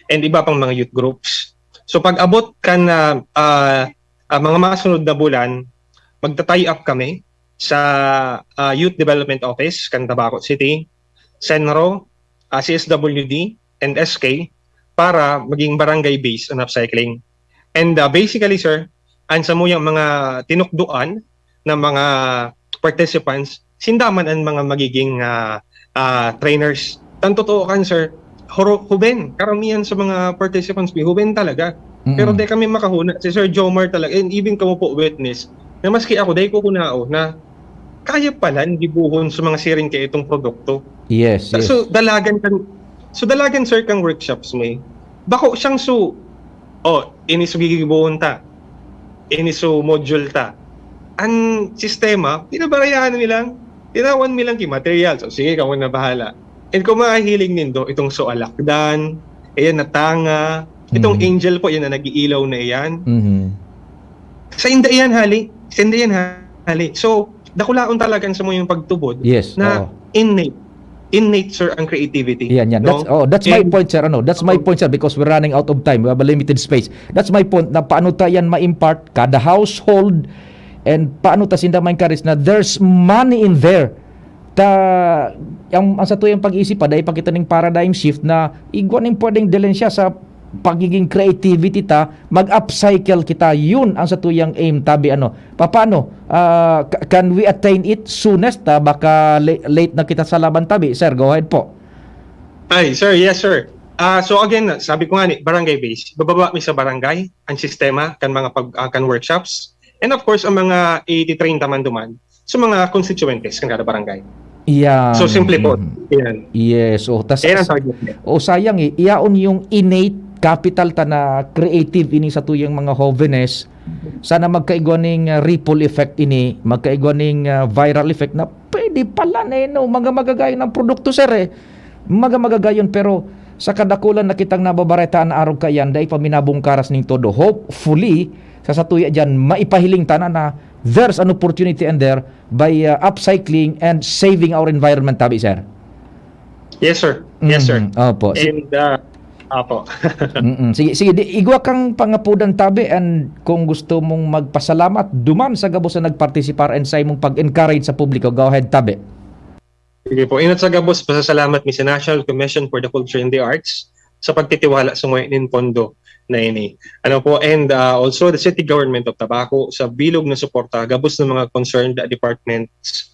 and iba pang mga youth groups. So pag abot kan, ah, ah, ah, mga masunod na bulan, magta-tie up kami sa, ah, Youth Development Office kan Tabaco City, Senro, ah, C S W D, and S K para maging barangay base on upcycling. And, ah, basically, sir, ang samuyang mga tinukdoan ng mga participants, sinda man ang mga magiging, ah, ah, trainers. Tan totoo kan, sir, horo-, huben. Karamihan sa mga participants, may huben talaga. Mm. Pero di kami makahuna. Si Sir Jomar talaga, and even kamo po witness, na maski ako, dai ko hunao na kaya palan gibohon sa mga siring kaitong produkto. Yes, yes. So, dalagan kan, so, dalagan, sir, kang workshops may. Bako siyang su-, oh, ini su gigibohon ta. Ini su module ta. An sistema, pinabarayahan nilang, tinawan nilang ki materials. O, sige, kamo na bahala. And kung mahihiling nindo, itong su alakdan, ayan, natanga, itong Mhm. angel po, yan na nag-iilaw na iyan. Mhm. Sa inda iyan, hali. Sa inda iyan, hali. So, dakulaon talaga ang samuyang pagtubod Yes, na oo. innate. Innate, sir, ang creativity, Yan, yan. no? That's, oh, that's my And point, sir. Ano, that's my Oo. point, sir, because we're running out of time. We have a limited space. That's my point, na paano ta yan ma-impart kada household, and paano ta sinda ma-encourage na there's money in there. Ta, ang, ang sa tuyang pag-isip pa, dahil pakita ning paradigm shift na igwa ning pwedeng dalhin siya sa pagiging creativity ta, mag-upcycle kita. Yun ang sa tuyang aim, tabi, ano. Papaano? Ah, ca-, can we attain it soonest? Ah, baka la-, late na kita sa laban, tabi. Sir, go ahead po. Ay, sir, yes, sir. Ah, so again, sabi ko nga ni, barangay based. Bababa mi sa barangay, ang sistema, kan mga pag, ah, kan workshops. And of course, ang mga iti-train ta man duman, sa mga constituentes kan kada barangay. Yan. So, simple po. Mhm. Yan. Yes. Oh, tas, Yan ang target niya. Oh, sayang eh. Iyaon yung innate capital ta na creative ini sa tuyang mga hovenes. Sana magkaigwa ning, ah, ripple effect ini, magkaigwa ning, ah, viral effect na pwede pala na, eh, no? Mga magagayon ang produkto, sir, eh. Mga magagayon, pero sa kadakulan na kitang nababaretaan na arog kaiyan, dai pa minabungkaras ning todo. Hopefully, sa satuya diyan, maipahiling ta na, na there's an opportunity and there by, uh, upcycling and saving our environment, tabi, sir. Yes, sir. Yes, sir. Mm, opo. Si- And, uh, opo. Mm-mm. Sige, sige, di, igwa kang pangapudan, tabi, and kung gusto mong magpasalamat, duman sa gabos na nagpartisipar and sa imong pag-encourage sa publiko, go ahead, tabi. Sige po. Inot sa gabos, pasasalamat mi sa National Commission for the Culture and the Arts sa pagtitiwala sa mga nin pondo na ini. Ano po, and, ah, also the City Government of Tabaco sa bilog na suporta, gabos ng mga concerned departments,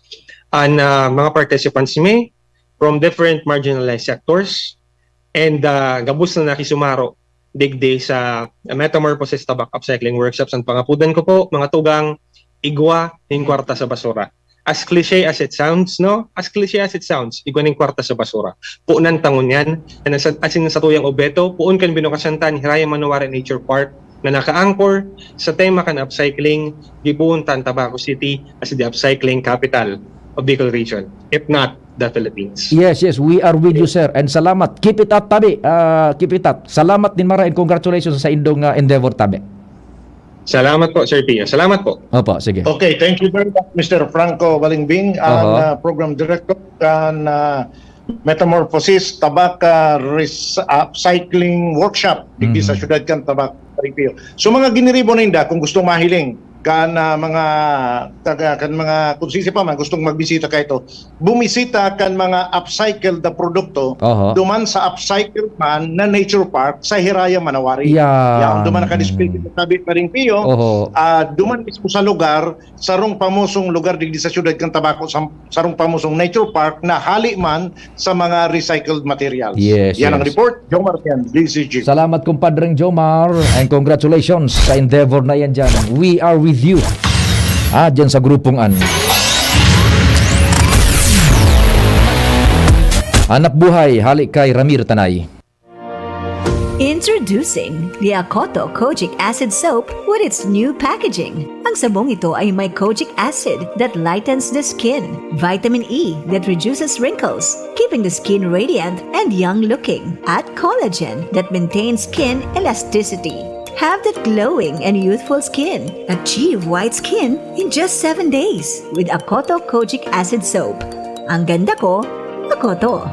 and, ah, mga participants mi from different marginalized sectors, and, ah, gabos na nakisumaro digdi sa Metamorphosis Tabak Upcycling Workshops. Ang pangapudan ko po, mga tugang, igwa ning kwarta sa basura. As cliche as it sounds, no? As cliche as it sounds, igwa ning kwarta sa basura. Punan ta ngunyan, an sa-, asin sa tuyang obeto, puon kan binukasyan ta an Hiraya Manawari Nature Park, na naka-anchor sa tema kan upcycling, gibohon ta an Tabaco City as the upcycling capital of Bicol Region, if not the Philippines. Yes, yes, we are with you, sir. And salamat. Keep it up, tabi. Ah, keep it up. Salamat nin mara and congratulations sa indong, ah, endeavor, tabi. Salamat po, Sir Pio. Salamat po. Opo, sige. Okay, thank you very much, Mister Franco Balingbing, ang, Oho. ah, program director kan, ah, Metamorphosis Tabak, ah, Res-, ah, Upcycling Workshop digdi sa Mhm. siyudad kan Tabaco, Sir Pio. So, mga giniribo ninda, kung gustong mahiling kan, ah, mga taga, kan mga, kung sisi pa man, gustong magbisita kaito, bumisita kan mga upcycled na produkto Oho. duman sa upcycled man na nature park sa Hiraya, Manawari. Yan. Yan, duman nakadisplay Mhm. sa tabi pa rin, Pio. Oho. Ah, duman mismo sa lugar, sarong pamosong lugar digdi sa siyudad kan Tabaco, sa, sarong pamosong nature park na hali man sa mga recycled materials. Yes, Yan ang yes. report, Jomar Ken, D Z G. Salamat, kumpadreng Jomar, and congratulations sa endeavor na yan dyan. We are with you. Ah, dyan sa grupong an. Hanap buhay, hali kay Ramir Tanay. Introducing the Akoto Kojic Acid Soap with its new packaging. Ang sabong ito ay may kojic acid that lightens the skin, vitamin E that reduces wrinkles, keeping the skin radiant and young looking, at collagen that maintains skin elasticity. Have that glowing and youthful skin. Achieve white skin in just seven days with Akoto Kojic Acid Soap. Ang ganda ko, Akoto.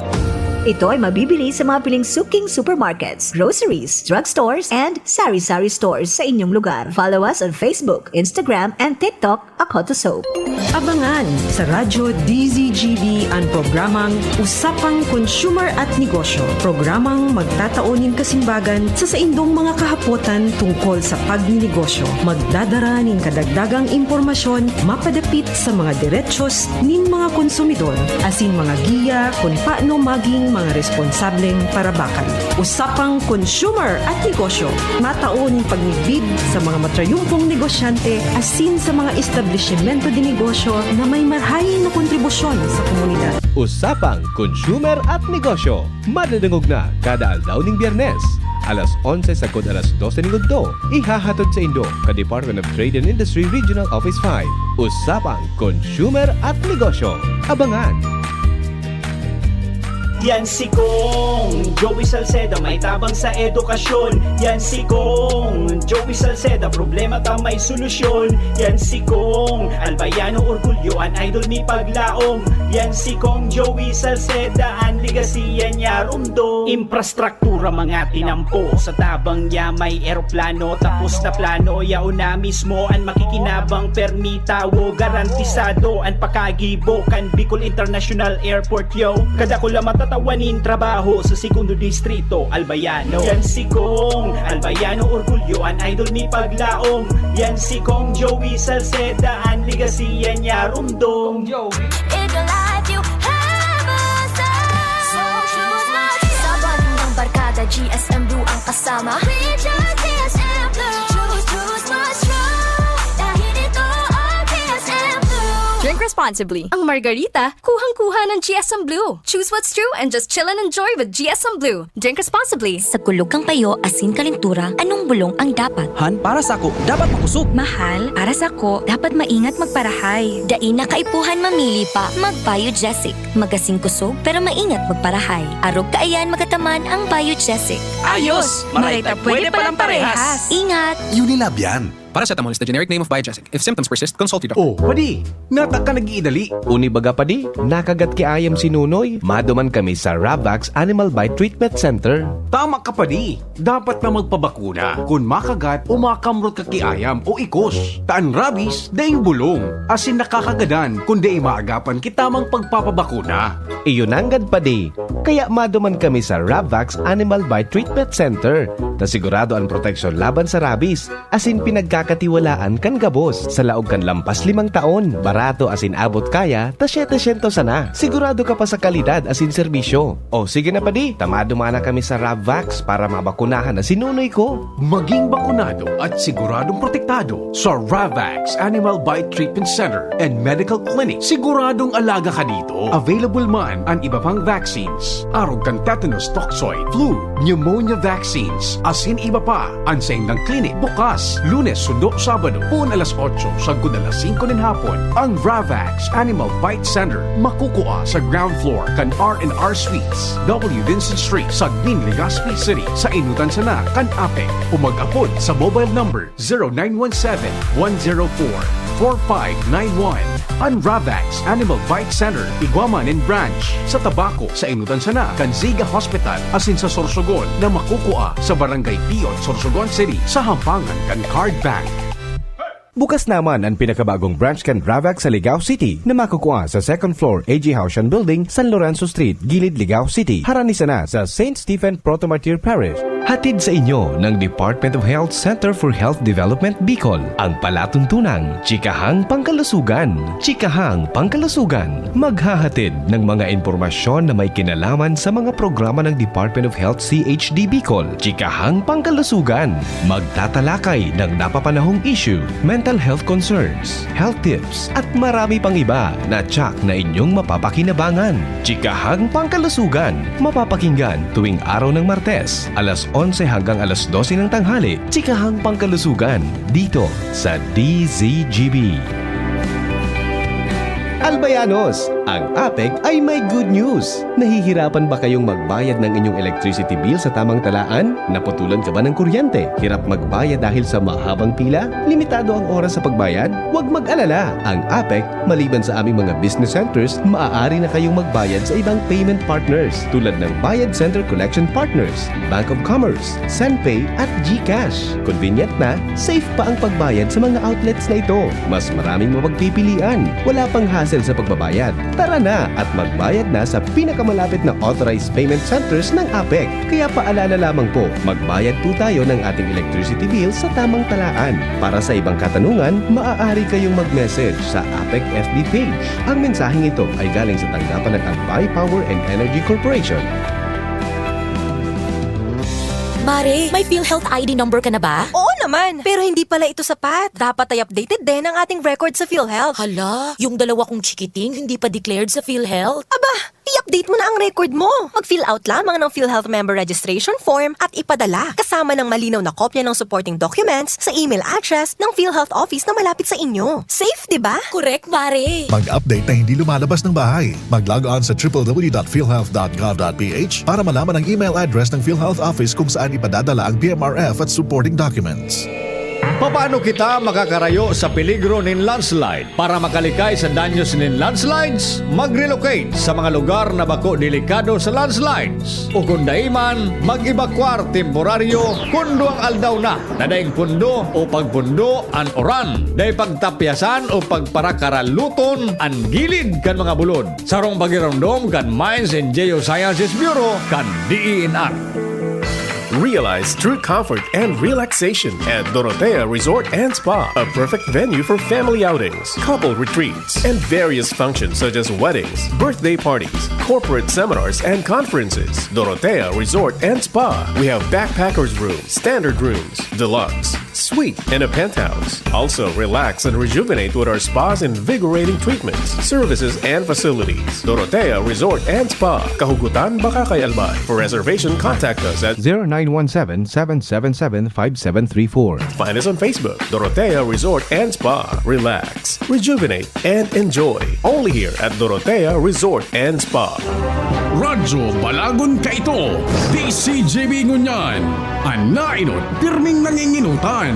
Ito ay mabibili sa mga piling suking supermarkets, groceries, drugstores, and sari-sari stores sa inyong lugar. Follow us on Facebook, Instagram, and TikTok, Akoto Soap. Abangan sa Radyo D Z G B an programang Usapang Consumer at Negosyo. Programang magtatao nin kasimbagan sa saindong mga kahapotan tungkol sa pagninegosyo. Magdadara nin kadagdagang impormasyon mapadapit sa mga derechos nin mga konsumidor, asin mga giya kun paano maging mga responsableng parabakan. Usapang Consumer at Negosyo, matao nin pagmidbid sa mga matrayumpong negosyante asin sa mga establisimento de negosyo na may marahay na kontribusyon sa komunidad. Usapang Consumer at Negosyo, madadangog na kada aldaw ning Biyernes, alas onse sagkod alas dose ning udto. Ihahatod saindo kan Department of Trade and Industry Regional Office five. Usapang Consumer at Negosyo. Abangan! Yan si Kong Joey Salceda, may tabang sa edukasyon. Yan si Kong Joey Salceda, problema ta may solusyon. Yan si Kong Albayano Orgulyo, an idol mi paglaom. Yan si Kong Joey Salceda, an legacy yan niya rumdom. Infrastruktura mga tinampo, sa tabang niya may eroplano. Tapos na plano, yaon na mismo an makikinabang, permi tawo, garantisado an pakagibo kan Bicol International Airport, yo. Kadakula matatawa nin trabaho sa segundo distrito, Albayano. Yan si Kong Albayano Orgulyo, an idol mi paglaom. Yan si Kong Joey Salceda, an legacy yan niya rumdom. If your life you have a sound. So choose not. Sa baling ng barkada, G S M Blue ang kasama. We choose G S M Blue. Choose, choose what's true. Dahil ito ang G S M Blue. Drink responsibly. Ang Margarita, kuhang-kuha ng G S M Blue. Choose what's true and just chill and enjoy with G S M Blue. Drink responsibly. Sa kulog kan payo asin kalintura, anong bulong ang dapat? Han, para sako, dapat makosog. Mahal, para sako, dapat maingat magparahay. Dai na kaipuhan mamili pa. Mag-Biogesic. Magasin kosog, pero maingat magparahay. Arog kaiyan magataman ang Biogesic. Ayos! Maray ta pwede palang parehas. Ingat! Unilab yan. Paracetamol is the generic name of Biogesic. If symptoms persist, consult your doctor. Oh, padi, nata ka nag-iidali. Uni baga, padi, nakagat ki ayam si Nunoy. Maduman kami sa Ravax Animal Bite Treatment Center. Tama ka, padi. Dapat na magpabakuna kun makagat o makamrot ka ki ayam o ikos. Ta an rabies, daing bulong, asin nakakagadan kun dai maagapan ki tamang pagpapabakuna. Iyo nanggad, padi. Kaya maduman kami sa Ravax Animal Bite Treatment Center, ta sigurado an proteksyon laban sa rabies. Asin pinagkakatiwalaan kan gabos. Sa laog kan lampas limang taon, barato asin abot kaya ta setecientos sana. Sigurado ka pa sa kalidad asin serbisyo. O sige na, padi, ta maduman na kami sa Ravvax para mabakunahan na si Nunoy ko. Maging bakunado at siguradong protektado sa Ravax Animal Bite Treatment Center and Medical Clinic. Siguradong alaga ka dito. Available man an iba pang vaccines, arog kan tetanus toxoid, flu, pneumonia vaccines, asin iba pa. An saindang clinic bukas Lunes sundo Sabado, poon alas otso sagkod alas singko nin hapon. Ang Ravax Animal Bite Center makukua sa ground floor kan R and R Suites, W Vincent Street, Sagmin, Legazpi City. Sa inutan sana kan APEC o mag-apod sa mobile number zero nine one seven, one zero four, four five nine one. An Ravax Animal Bite Center, igwa man nin branch sa Tabaco, sa inutan sana kan Ziga Hospital, asin sa Sorsogon na makukua sa Barangay Piot, Sorsogon City, sa hampangan kan Card Bank. Bukas naman an pinakabagong branch kan Ravax sa Ligao City na makukua sa second floor A G Haushan Building, San Lorenzo Street, Gilid, Ligao City, harani sana sa Saint Stephen Proto-Martyr Parish. Hatid sa inyo ng Department of Health Center for Health Development Bicol, ang palatuntunang Chikahang Pangkalusugan. Chikahang Pangkalusugan, maghahatid ng mga impormasyon na may kinalaman sa mga programa ng Department of Health C H D Bicol. Chikahang Pangkalusugan, magtatalakay ng napapanahong issue, mental health concerns, health tips, at marami pang iba na tiyak na inyong mapapakinabangan. Chikahang Pangkalusugan, mapapakinggan tuwing araw ng Martes, alas onse hanggang alas dose ng tanghali, chikahang pangkalusugan, dito sa D Z G B. Albayanos, ang APEC ay may good news! Nahihirapan ba kayong magbayad ng inyong electricity bill sa tamang talaan? Naputulan ka ba ng kuryente? Hirap magbayad dahil sa mahabang pila? Limitado ang oras sa pagbayad? Huwag mag-alala! Ang APEC, maliban sa aming mga business centers, maaari na kayong magbayad sa ibang payment partners tulad ng Bayad Center Collection Partners, Bank of Commerce, Senpay at GCash. Convenient na, safe pa ang pagbayad sa mga outlets na ito. Mas maraming mapagpipilian. Wala pang hassle sa pagbabayad. Tara na at magbayad na sa pinakamalapit na authorized payment centers ng APEC. Kaya paalala lamang po, magbayad po tayo ng ating electricity bill sa tamang talaan. Para sa ibang katanungan, maaari kayong mag-message sa APEC F B page. Ang mensaheng ito ay galing sa tanggapan ng Albay Power and Energy Corporation. Mare, may PhilHealth I D number ka na ba? Oo naman, pero hindi pala ito sapat. Dapat ay updated din ang ating record sa PhilHealth. Hala, yung dalawa kong chikiting hindi pa declared sa PhilHealth. Aba, i-update mo na ang record mo. Mag-fill out lamang ng PhilHealth Member Registration Form at ipadala kasama ng malinaw na kopya ng supporting documents sa email address ng PhilHealth Office na malapit sa inyo. Safe, di ba? Correct, Mare. Mag-update na hindi lumalabas ng bahay. Mag-log on sa triple w dot philhealth dot gov dot ph para malaman ang email address ng PhilHealth Office kung saan ipadadala ang P M R F at supporting documents. Papaano kita makakarayo sa peligro nin landslide? Para makalikay sa danyos nin landslides, mag-relocate sa mga lugar na bako delikado sa landslides. O kung dai man, mag-ebakwar temporaryo kun duwang aldaw na na daing pundo o pagpundo an uran, dai pagtapyasan o pagparakaraluton an gilid kan mga bulod. Sarong pagiromdom kan Mines and Geosciences Bureau kan D E N R. Realize true comfort and relaxation at Dorotea Resort and Spa, a perfect venue for family outings, couple retreats, and various functions such as weddings, birthday parties, corporate seminars, and conferences. Dorotea Resort and Spa. We have backpackers room, standard rooms, deluxe, suite, and a penthouse. Also, relax and rejuvenate with our spa's invigorating treatments, services, and facilities. Dorotea Resort and Spa, Kahugutan, Bacacay, Albay. For reservation, contact us at zero nine one seven, seven seven seven, five seven three four. Find us on Facebook, Dorotea Resort and Spa. Relax, rejuvenate, and enjoy. Only here at Dorotea Resort and Spa. Radyo Balagon kaito, D C G B ngunyan. An nainot, pirming nanginginutan.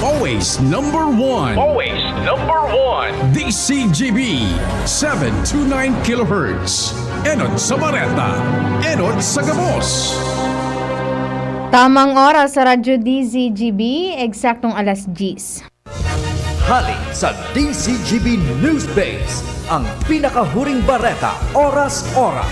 Always number one. Always number one. D C G B, seven two nine kilohertz. Enot sa bareta, enot sa gabos. Tamang oras sa Radyo D Z G B, eksaktong alas diyes. Hali sa D Z G B News Base, ang pinakahuring bareta oras-oras.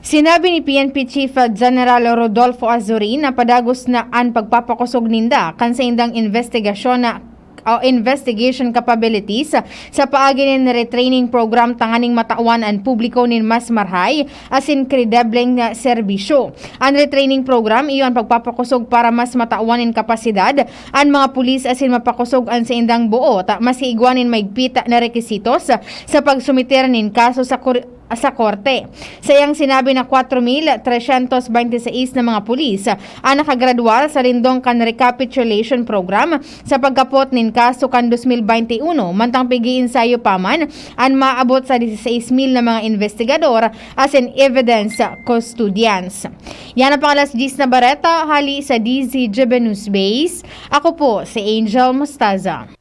Sinabi ni P N P Chief General Rodolfo Azurin na padagos na an pagpapakosog ninda kan saindang investigasyon na o investigation capabilities sa paagi nin retraining program tanganing matawan an publiko nin mas marhay asin kredebleng serbisyo. An retraining program iyo an pagpapakosog para mas matawan nin kapasidad an mga pulis asin mapakosog an saindang buot maski igwa nin maigpit na requisitos sa pagsumiter nin kaso sa kor- sa korte. Sa iyang sinabi na kwatro mil tresyentos bente seis na mga pulis ang nakagradwar sa lindong kan recapitulation program sa pagkapot nin kaso kan dos mil bente uno, mantang pig-iinsayo pa man an maabot sa diseseis mil na mga investigador asin evidence custodians. Yan ang pang alas diyes na bareta hali sa D Z G B News Base. Ako po si Angel Mostaza.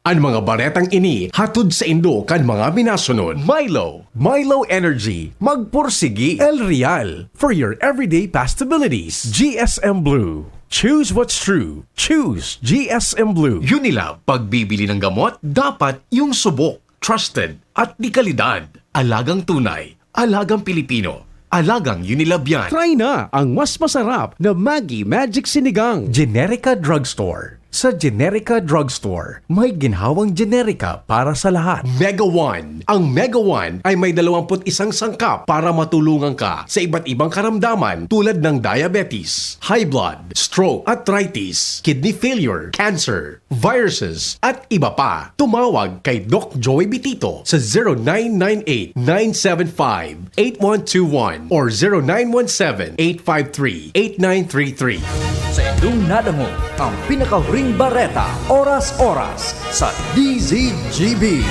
An mga baretang ini hatod saindo kan mga minasunod: Milo, Milo Energy, magpursigi. El Real, for your everyday pastabilities. G S M Blue, choose what's true. Choose G S M Blue. Unilab, pagbibili ng gamot, dapat yung subok, trusted, at de kalidad. Alagang tunay, alagang Pilipino, alagang Unilab yan. Try na ang mas masarap na Maggi Magic Sinigang. Generica Drugstore. Sa Generica Drugstore, may ginhawang generika para sa lahat. Mega One. Ang Mega One ay may dalawampu't isang sangkap para matulungan ka sa iba't ibang karamdaman tulad ng diabetes, high blood, stroke, arthritis, kidney failure, cancer, viruses, at iba pa. Tumawag kay Doc Joey Bitito sa zero nine nine eight, nine seven five, eight one two one or zero nine one seven, eight five three, eight nine three three. Sa indong nadangog ang pinakahuring bareta, oras-oras sa D Z G B.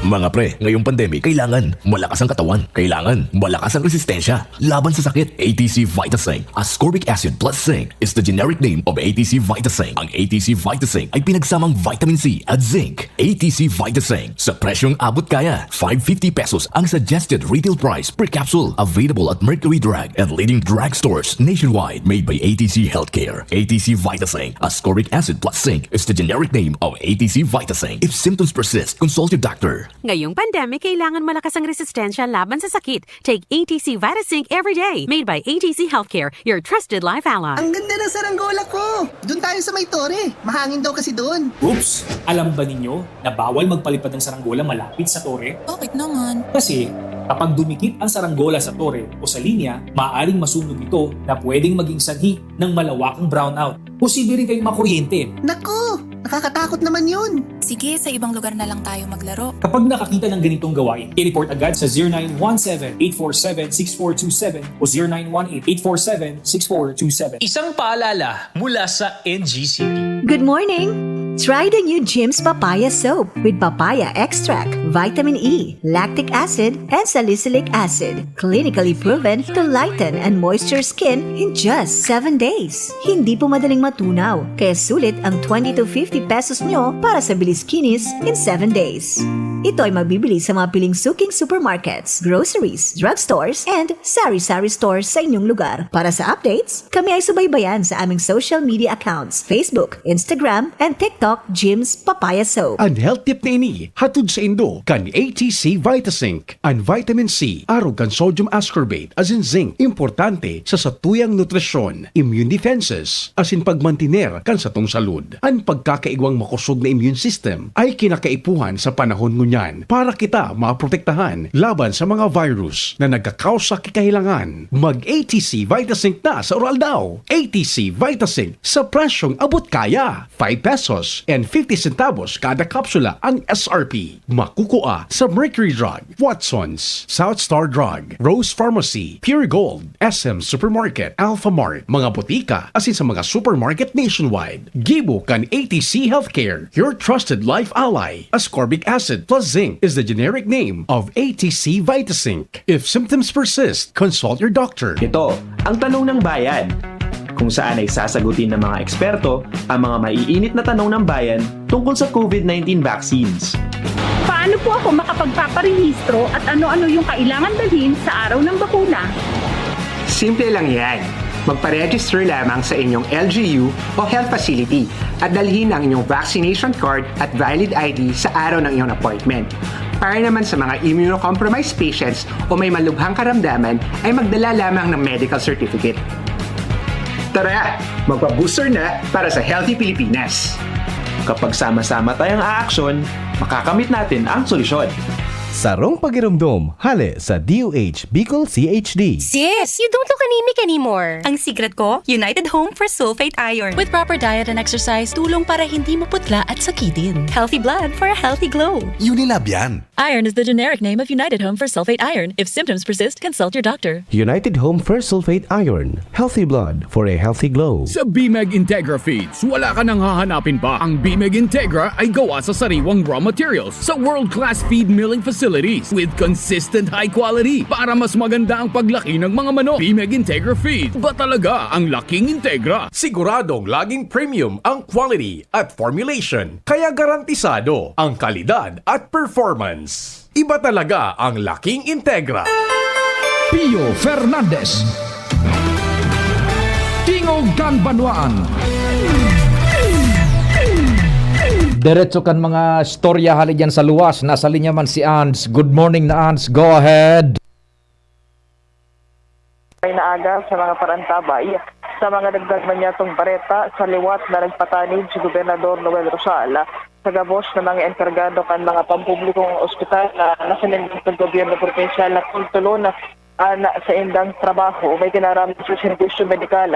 Mga pre, ngayong pandemic, kailangan malakas ang katawan. Kailangan malakas ang resistensya laban sa sakit. A T C Vitasync, ascorbic acid plus zinc, is the generic name of A T C Vitasync. Ang A T C Vitasync ay pinagsamang vitamin C at zinc. A T C Vitasync, sa presyong abot kaya. Five fifty pesos ang suggested retail price per capsule. Available at Mercury Drug and leading drugstores nationwide. Made by A T C Healthcare. A T C Vitasync, ascorbic acid plus zinc, is the generic name of A T C Vitasync. If symptoms persist, consult your doctor. Ngayong pandemic, kailangan malakas ang resistensya laban sa sakit. Take A T C Vitasync every day. Made by A T C Healthcare, your trusted life ally. Ang ganda ng saranggola ko! Doon tayo sa may tore. Mahangin daw kasi doon. Oops! Alam ba ninyo na bawal magpalipad ng saranggola malapit sa tore? Bakit naman? Kasi kapag dumikit ang saranggola sa tore o sa linya, maaaring masunog ito na pwedeng maging sanhi ng malawakang brownout. Posible rin kayong makuryente. Naku! Nakakatakot naman yun! Sige, sa ibang lugar na lang tayo maglaro. Kapag nakakita ng ganitong gawain, i-report agad sa zero nine one seven, eight four seven, six four two seven o zero nine one eight, eight four seven, six four two seven. Isang paalala mula sa N G C P. Good morning! Try the new Jim's Papaya Soap with papaya extract, vitamin E, lactic acid, and salicylic acid. Clinically proven to lighten and moisture skin in just seven days. Hindi po madaling matunaw, kaya sulit ang twenty to fifty pesos nyo para sa bilis kinis in seven days. Ito ay mabibili sa mga piling suking supermarkets, groceries, drugstores, and sari-sari stores sa inyong lugar. Para sa updates, kami ay subaybayan sa aming social media accounts, Facebook, Instagram, and TikTok, Jim's Papaya Soap. An health tip na ini, hatod saindo kan A T C Vitasync. An vitamin C, arog kan sodium ascorbate, asin zinc, importante sa satuyang nutrisyon, immune defenses, asin pagmantiner kan satong salud. An pagkakaigwang makosog na immune system ay kinakaipuhan sa panahon ngunyan para kita maprotektahan laban sa mga virus na nagkakausa ki kahelangan. Mag A T C Vitasync na sa uraldaw. A T C Vitasync sa presyong abot kaya. Five pesos and fifty centavos kada kapsula ang S R P. Makukua sa Mercury Drug, Watson's, South Star Drug, Rose Pharmacy, Pure Gold, S M Supermarket, Alpha Mart, mga botika, asin sa mga supermarket nationwide. Gibo kan A T C Healthcare, your trusted life ally. Ascorbic acid plus zinc is the generic name of A T C Vitasync. If symptoms persist, consult your doctor. Ito ang Tanong ng Bayan, kung saan ay sasagutin ng mga eksperto ang mga maiinit na tanong ng bayan tungkol sa COVID nineteen vaccines. Paano po ako makapagpaparehistro at ano-ano yung kailangan dalhin sa araw ng bakuna? Simple lang yan. Magpa-register lamang sa inyong L G U o health facility at dalhin ang inyong vaccination card at valid I D sa araw ng iyong appointment. Para naman sa mga immunocompromised patients o may malubhang karamdaman, ay magdala lamang ng medical certificate. Tara, magpa-booster na para sa healthy Pilipinas. Kapag sama-sama tayong aaksyon, makakamit natin ang solusyon. Sarong pagiromdom, hale sa D O H Bicol C H D. Sis, you don't look anemic anymore. Ang secret ko, United Home for Sulfate Iron. With proper diet and exercise, tulong para hindi maputla at sakitin. Healthy blood for a healthy glow. Unilab yan. Iron is the generic name of United Home for Sulfate Iron. If symptoms persist, consult your doctor. United Home for Sulfate Iron. Healthy blood for a healthy glow. Sa Bimeg Integra Feeds, wala ka nang hahanapin pa. Ang Bimeg Integra ay gawa sa sariwang raw materials sa world-class feed milling facilities with consistent high quality para mas maganda ang paglaki ng mga manok. Bimeg Integra Feeds, ba talaga ang laking Integra? Siguradong laging premium ang quality at formulation, kaya garantisado ang kalidad at performance. Iba talaga ang laking Integra. Pio Fernandez. Tingog kan Banwaan. Diretso kan mga istorya hali dyan sa luwas. Nasa linya man si Ans. Good morning na, Ans. Go ahead. May naaga sa mga parantabay sa Sa mga dagdag man niyatong bareta, sa liwat na nagpatanid si Gobernador Noel Rosal sa gabos na mga enkargado kan mga pampublikong ospital na nasa lembang kan gobyerno probinsyal na tultulon an saindang trabaho may kinaraman sa serbisyo medikal.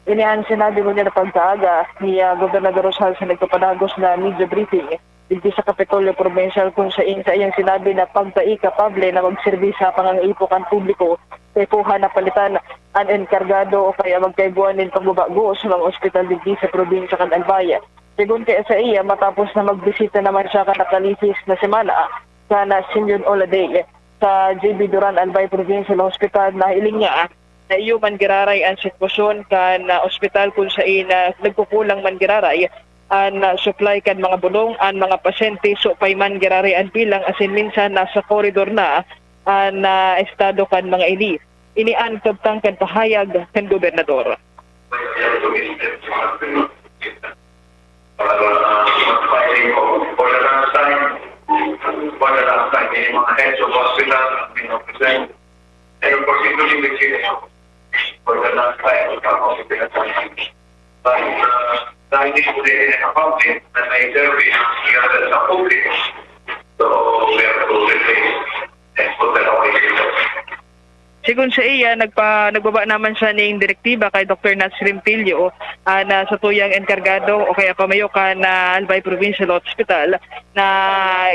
Ini an sinabi ngunyan na pagkaaga ni, ah, Gobernador Rosal sa nagpapadagos na media briefing digdi sa Kapitolyo Provincial, kung sain saiyang sinabi na pagdai kapable na magserbi sa pangangaipo kan publiko, kaipuhan na palitan an enkargado o kaya magkaigwa nin pagbabago sa mga ospital digdi sa probinsya kan Albay. Segun kaya saiya, matapos na magbisita naman siya kan nakalihis na semana kan Simeon Oladay sa J B Duran Albay Provincial Hospital, nahiling niya na iyo man giraray an sitwasyon kan, ah, ospital, kun sain na nagkukulang man giraray an, ah, supply kan mga bulong, an mga pasyente supay man giraray an bilang asin minsan nasa koridor na an, ah, estado kan mga ini. Ini an kabtang kan pahayag kan gobernador. For the last time, for the last time, ini mga heads of hospital, ang mga present. Pero for simply with you, for the last time, for the last time, dahil, uh, dahil hindi po din nakapublic na may survey ang iyagal sa public. So, we have to replace and put that on the agenda. Sigon saiya, nagpa-, nagbaba naman siya ning direktiba kay Doktor Nasrim Pilio, ah, na satuyang enkargado o kaya pamayo kan, ah, Albay Provincial Hospital na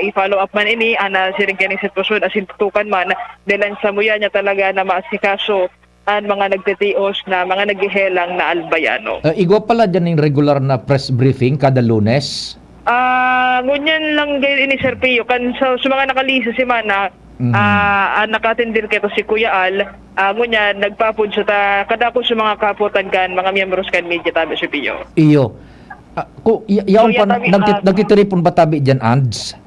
i-follow up man ini, ah, na siring kaning sitwasyon asin tutukan man, dahelan samuya niya talaga na maasikaso an mga nagtitios na mga naghehelang na Albayano. Ah, igwa pala diyan ning regular na press briefing kada Lunes? Ah, ngunyan lang gayon ini, Sir Pio. Kan sa, sa mga nakalihis na semana, Mhm. ah, ang nakaatender kaito si Kuya Al, ah, ngunyan nagpaapod siya ta, kadakul sa mga kaapotan kan mga miyembros kan media tabi, Sir Pio. Iyo. Ah, ku-, ya-, yaon Kuya pa, tabi, nagtit-, ah, nagtitiripon ba tabi diyan, Ands?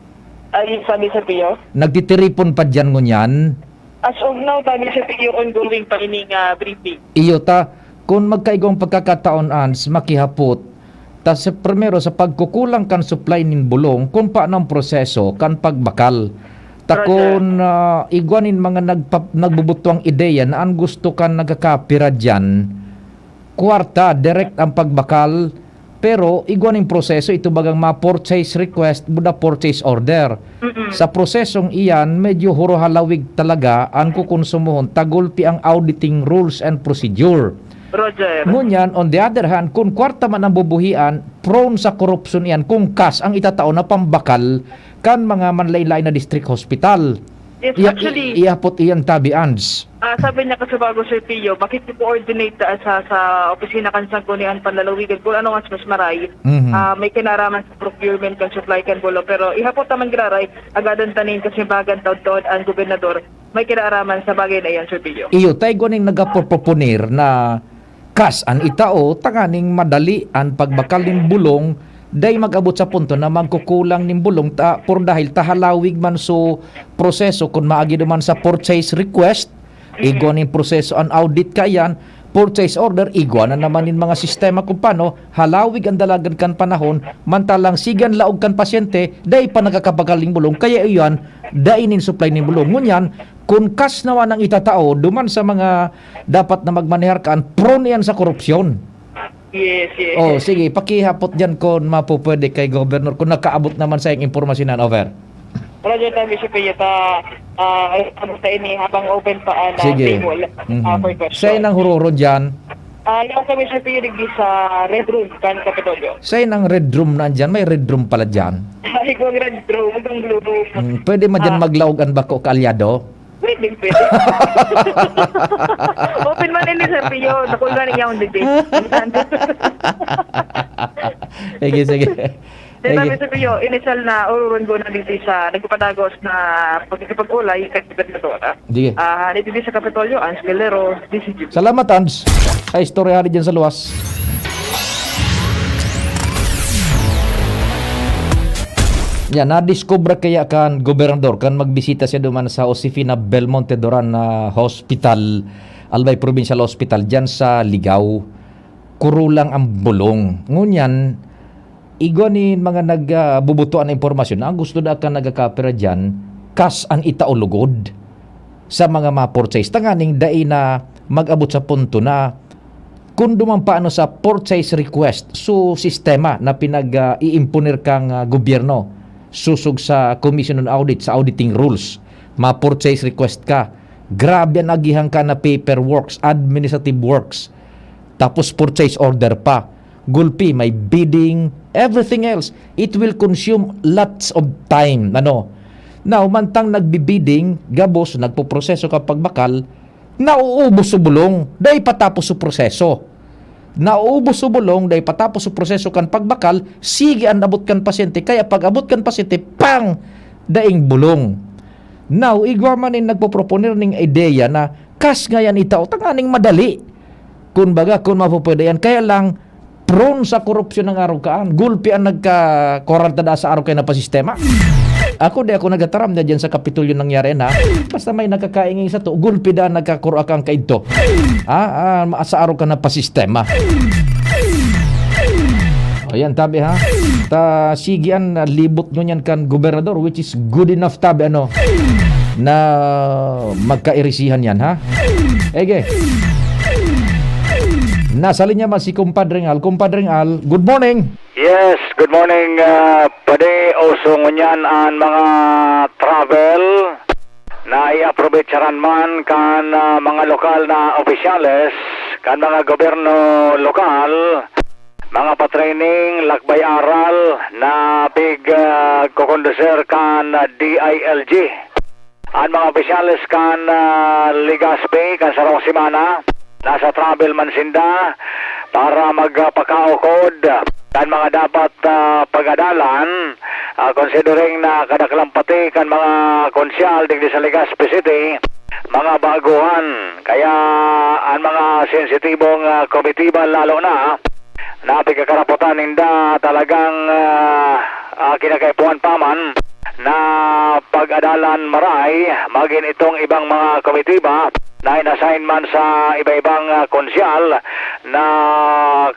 Ay, sabi, Sir Pio? Nagtitiripon pa diyan ngunyan? As of now, tabi, Sir Pio, ongoing pa ining, ah, briefing. Iyo ta, kun magkaigwang pagkakataon, Ands, makihapot, ta sa primero, sa pagkukulang kan supply nin bulong, kun paano ang proseso kan pagbakal. Ta Roger. Kun, ah, igwa nin mga nagpa-, nagbubutwang ideya na an gusto kan nagkakapira diyan, kwarta, direct ang pagbakal, pero igwa nin proseso, ito bagang ma-purchase request, buda purchase order. Mm-mm. Sa prosesong iyan, medyo huruhalawig talaga an kukonsumohon, tagulpi ang auditing rules and procedure. Roger. Ngunyan, on the other hand, kun kwarta man ang bubuhian, prone sa korupsyon iyan kun kas ang itatao na pambakal kan mga manlain-lain na district hospital. Yes, iya-, actually, i-, ihapot iyan tabi, Ands. Ah, sabi niya kasi bago, Sir Pio, makiki-coordinate ta sa, sa opisina kan Sangguniang Panlalawigan kung ano nga mas maray. Mhm. Ah, may kinaraman sa procurement kan supply kan bulong. Pero ihapot naman giraray, agadan ta nin kasimbagan taod-taod ang gobernador. May kinaraman sa bagay na iyan, Sir Pio. Iyo, ta igwa ning nagaproponer na kas an itao, tanganing madali an pagbakal nin bulong, dai mag-abot sa punto na magkukulang nin bulong ta, por dahil ta halawig man so proseso kun maagi duman sa purchase request, igwa nin proseso an audit kaiyan, purchase order, igwa na naman nin mga sistema kun paano halawig an dalagan kan panahon, mantalang sige an laog kan pasyente, dai pa nakakabakal nin bulong, kaya iyan, dai nin supply nin bulong. Ngunyan, kun kas naman ang itatao, duman sa mga dapat na magmanehar kan, prone iyan sa korupsyon. Yes, yes, Oh, yes. Sige, pakihapot diyan kun mapupwede kay Governor, kun nakaabot naman sa iyang impormasyon yan, over. Roger, tabi, Sir Pio, ta, ah, ano ta ini, habang open pa, ah, na Sige. Table, ah, Mhm. for question. Siya nang huroron diyan. Ah, laog kami, Sir Pio, digdi sa Red Room, kan Kapitolyo. Siya nang Red Room na diyan, may Red Room pala diyan. Ay, kung Red Room, kung Blue Room. Hmm, pwede man diyan Ah. maglaog ang bako kaalyado? Pwede, pwede. Open man ini, Sir Pio. Nakulga niya ang debate. Sige, sige. Then, Sige. Sabi, Sir Pio, initial na orurunggo na dito sa nagpapadagos na pagkikipag-ulay kay Gobernador. Sige. Ah, dito sa Kapitolyo, Ange Guerrero, D C G. Salamat, Ange. Ay, istorya hari dyan sa luwas. Yan, nadiskubre kaya kan gobernador, kan magbisita siya duman sa Josefina Belmonte Duran na hospital, Albay Provincial Hospital, dyan sa Ligao. Kurulang ang bulong. Ngunyan, igwa nin mga nag, ah, bubutuan na impormasyon na ang gusto da kan nagkakapira dyan, kas an itao lugod sa mga ma-purchase. Tanganing dai na mag-abot sa punto na Kun duman pa ano sa purchase request, so sistema na pinag, ah, iimponer kang, ah, gobyerno, sosog sa Commission on Audit, sa auditing rules, mga purchase request ka. Grabe an agihan ka na paperworks, administrative works. Tapos purchase order pa. Gulpi, may bidding, everything else. It will consume lots of time. Ano? Now, mantang nagbi-bidding, gabos, nagpoproseso ka pagbakal, nauubos so bulong, dai patapos so proseso. Nauubos so bulong, dai patapos so proseso kan pagbakal, sige an abot kan pasyente, kaya pag abot kan pasyente, pang! Daing bulong. Now, igwa man nin nagpoproponer ning ideya na kas ngayan itao tanganing madali. Kun baga, kun mapupwede yan, kaya lang, prone sa korupsyon ang araw kaan. Gulpi ang nagka-quaranta da sa araw kaya na pasistema. Ako, di ako nagataram na dyan sa Kapitolyo nangyari na. Basta may nakakaingay sa to, gulpi da nagkakuro akang kaidto. Ah, ah, sa araw ka na pasistema. O yan, tabi ha. Ta, sige an, ah, libot ngunyan kan gobernador, which is good enough, tabi ano, na magkairisihan yan, ha? Ege. Nasa linya man si Kumpadreng Al. Kumpadreng Al, good morning. Yes, good morning, ah, Padi. Uso ngunyan an mga travel na i-aprobetsaran man kan, ah, mga lokal na opisyales, kan mga gobyerno lokal, mga pa-training, lakbay aral na pig, ah, kokonduser kan, ah, D I L G. An mga opisyales kan, ah, Legazpi kan sarong semana, nasa travel man sinda para magpakaukod kan mga dapat, ah, pag-adalan, ah, considering na kadaklan pati kan mga konsyal digdi sa Legazpi City, mga baguhan. Kaya an mga sensitibong, ah, komitiba lalo na, na pigkakarapotan ninda talagang, ah, ah, kinakaipuhan pa man na pag-adalan maray magin itong ibang mga komitiba na in-assign man sa iba-ibang, ah, konsyal na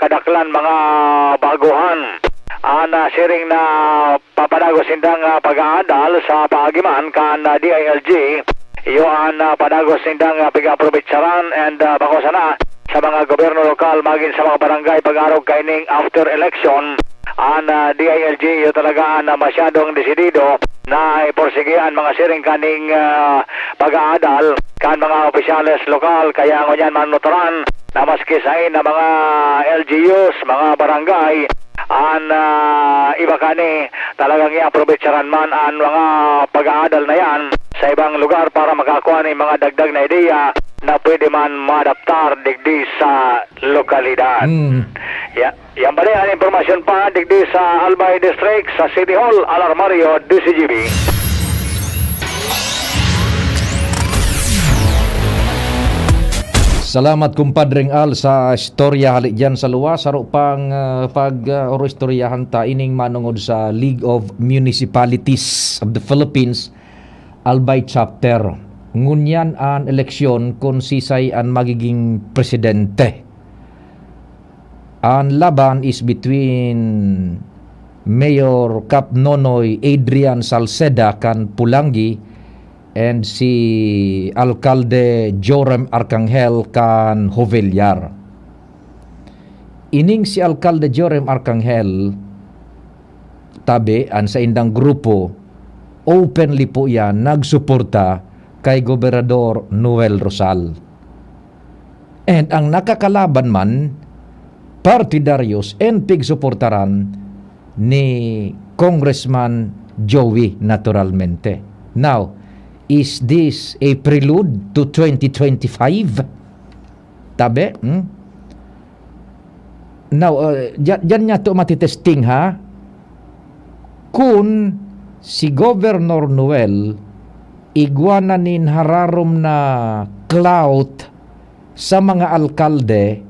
kadaklan mga baguhan. An, ah, siring na papadagos nindang, ah, pag-aadal sa paagi man kan, ah, D I L G, iyo an, ah, padagos nindang, ah, pag-aprobetsaran and, ah, bako sana sa mga gobyerno lokal magin sa mga barangay pag-arog kaining after election. An, ah, D I L G iyo talaga an, ah, masyadong desidido na iporsige an mga siring kaning, ah, pag-aadal kan mga opisyales lokal. Kaya ngunyan manutaran na maski sain na mga L G Us, mga barangay, an, ah, iba kani talagang i-aprobetsaran man an mga pag-aadal na yan sa ibang lugar para makakua nin mga dagdag na ideya na pwede man maadaptar digdi sa lokalidad. Mm. Ya, yan pala an impormasyon pa digdi sa Albay District, sa City Hall, Alarmario, D Z G B. Salamat, Kumpadreng Al, sa istorya hali diyan sa luwas. Saro pang, ah, pag, ah, oro istoryahan ta ining manungod sa League of Municipalities of the Philippines, Albay Chapter. Ngunyan an eleksyon kun sisay an magiging presidente. An laban is between Mayor Kap Nonoy Adrian Salceda kan Pulangi and si Alkalde Joram Arcangel kan Jovellar. Ining si Alkalde Joram Arcangel, tabi, an saindang grupo, openly po yan nagsuporta kay Gobernador Noel Rosal. And ang nakakalaban man, partidaryos and pigsuportaran ni Congressman Joey, naturalmente. Now, is this a prelude to twenty twenty-five? Tabi, hmm? Now, uh, dya-, dyan niya to matitesting, ha? Kun si Governor Noel igwa na nin hararom na clout sa mga alkalde,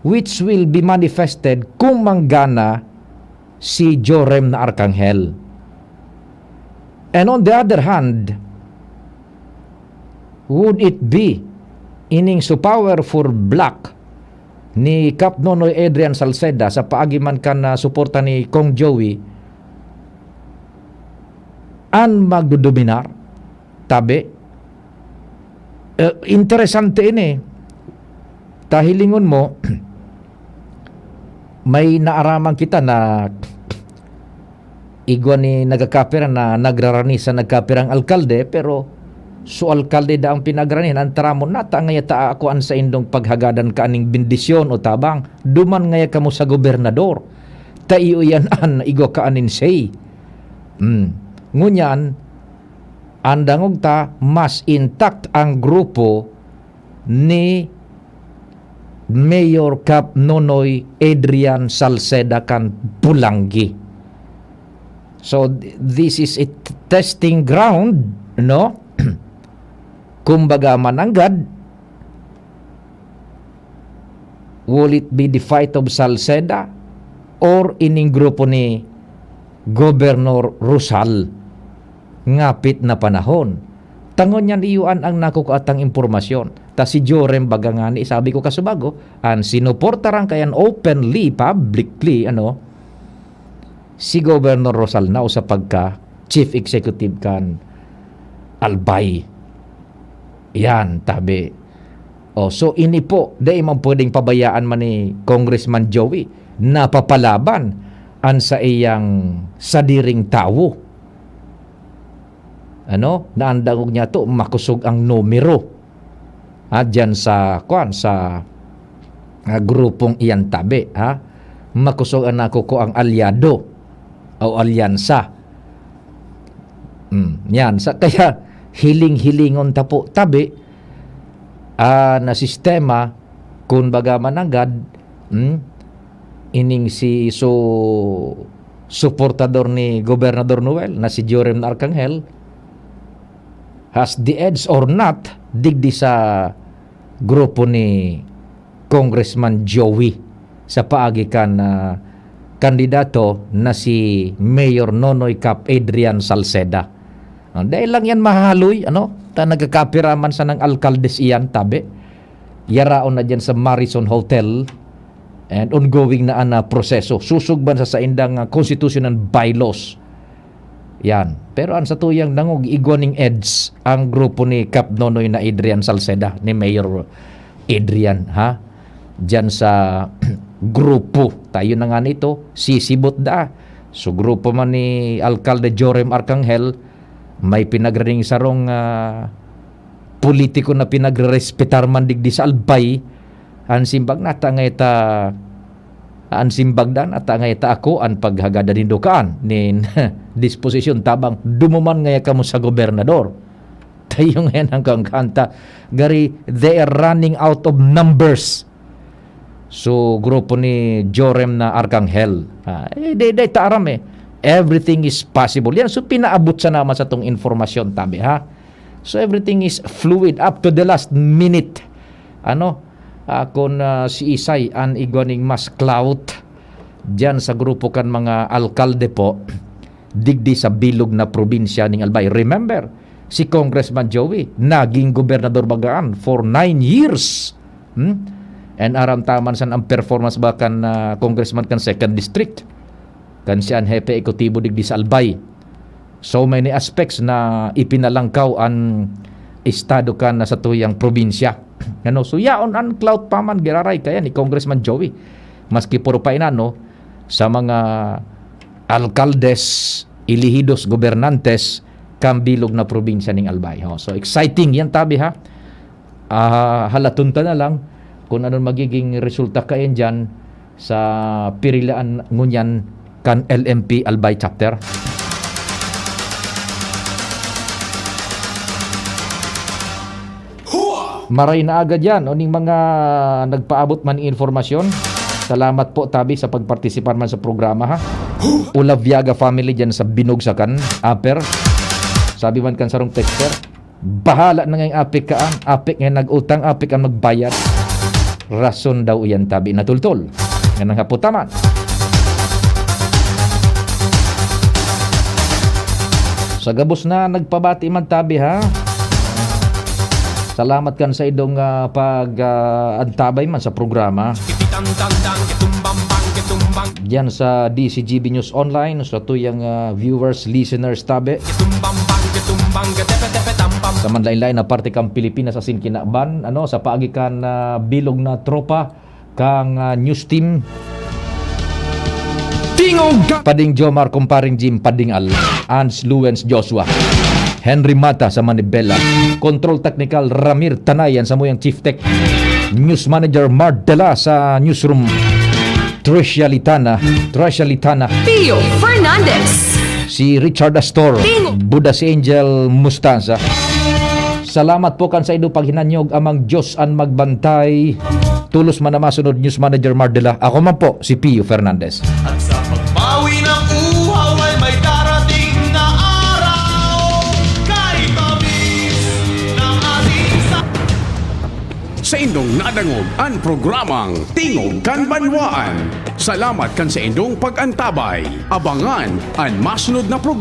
which will be manifested kung manggana si Joram na Arcangel. And on the other hand, would it be ining so powerful bloc ni Kap Nonoy Adrian Salceda sa paagi man kan, ah, suporta ni Cong Joey an magdodominar? Tabi. Eh, interesante ini. Tahilingon mo, may naaraman kita na igwa ni nagkakapira na nagrarani sa nagkapirang alkalde, pero su alkalde daa an pinagranihan. An taramon, nata ngaya ta ako an saindong paghagadan kaaning bendisyon o tabang, duman ngaya kamo sa gobernador. Ta iyo iyan an igwa kaanin say. Hmm. Ngunyan, an dangog ta, mas intact ang grupo ni Mayor Kap Nonoy Adrian Salceda kan Bulanggi. So, th-, this is a t-, testing ground, no? Kumbaga, mananggad, will it be the fight of Salceda or ining grupo ni Gobernador Rosal? Ngapit na panahon. Tangon niyan, iyo an ang nakukuatang impormasyon. Ta si Joram baga ngani, sabi ko kasubago, an sinuportaran kaiyan openly, publicly, ano, si Gobernador Rosal na usa pagka chief executive kan Albay. Yan, tabi. Oh, so ini po, dai man pwedeng pabayaan man ni Congressman Joey na papalaban an saiyang sadiring tawo. Ano? Na an dangog niya to, makosog ang numero. Ha, diyan sa, kuwan, sa, ah, grupong iyan tabi, ha? Makosog ang nakukuang alyado o alyansa. Hmm, yan. Sa, kaya hiling-hilingon ta po tabi, ah, na sistema, kun baga mananggad, hmm, ining si su-, suportador ni Gobernador Noel na si Joram na Arcangel has the edge or not digdi sa grupo ni Congressman Joey sa paagi kan, ah, kandidato na si Mayor Nonoy Kap Adrian Salceda. Ah, dai lang yan mahaloy, ano? Ta nagkakapira man sanang alkaldes iyan, tabi. Yaraon na diyan sa Marison Hotel and ongoing na an, ah, proseso. Susog man sa saindang, ah, constitution and bylaws. Yan. Pero an satuyang dangog, igwa ning edge ang grupo ni Kap Nonoy na Adrian Salceda, ni Mayor Adrian, ha? Diyan sa grupo. Tayo na nga nito, sisibot daa. So, grupo man ni Alkalde Joram Arcangel, may pinagraning sarong, ah, politiko na pinagrerespetar man digdi sa Albay. An simbag nata ngeta, an simbag dan ata ngeta ako an paghagadan nindo kaan nin disposisyon tabang dumuman ngaya kamo sa gobernador. Tayo ngayan ang kangkanta. Gari, they are running out of numbers. So, grupo ni Joram na Arcangel. Ah, eh, di, di, ta aram eh. Everything is possible. Yan, so pinaabot sa naman sa tong informasyon, tabi, ha? So, everything is fluid up to the last minute. Ano? Ah, kun, ah, si Isay an igwa ning mas clout diyan sa grupo kan mga alkalde po, digdi sa bilog na probinsya ning Albay. Remember, si Congressman Joey, naging gobernador bagaan for nine years. Hmm? And aram ta man san ang performance ba kan, ah, congressman kan second district. Kan siya an hepe ekutibo digdi sa Albay. So many aspects na ipinalangkaw an estado kan satuyang probinsya. Ano? So yaon an clout pa man giraray kaya ni Congressman Joey. Maski puro pa inano, sa mga alkaldes, elehidos, gobernantes, kan bilog na probinsya ning Albay. Ho. So exciting yan, tabi, ha? Ah, halaton ta na lang kung anong magiging resulta kayan dyan sa pirilaan ngunyan kan L M P Albay Chapter. Maray na agad yan, o ning mga nagpaabot man ng informasyon. Salamat po, tabi, sa pagpartisipar man sa programa, ha. Ulaviaga family dyan sa Binugsakan, Upper. Sabi man kan sarong texter, "Bahala na ngayong apik kaan, apik ngayong nag-utang, apik ang magbayad." Rason daw iyan, tabi, na tultol. Yan ang hapot taman. Sa gabos na nagpabati man, tabi, ha. Salamat kan sa idong, ah, pag, ah, antabay man sa programa. Diyan sa D C G B News Online, sa tuyang, ah, viewers, listeners, tabi. Sa manlain-lain na parte kan Pilipinas asin kinaban, ano, sa paagi kan, ah, bilog na tropa kang, ah, news team. Tingog ka! Pading Jomar, Kumparing Jim, Pading Al, Ans Luwens Joshua, Henry Mata sa Manibela, Control Technical, Ramir Tanay, an samuyang Chief Tech, News Manager Mardela sa Newsroom, Tricia Litana, Tricia Litana, Pio Fernandez. Si Richard Astor, Tingog. Buda si Angel Mustanza. Salamat po kan saindo paghinanyog, Amang Diyos an magbantay. Tulos man na masunod, News Manager Mardela. Ako man po, si Pio Fernandez. At sa pagbawi ng uhaw ay may darating na araw. Kay Tamis ng ating sa- Saindong nadangog an programang Tingog kan Banwaan. Salamat kan saindong pag-antabay. Abangan an masunod na programa.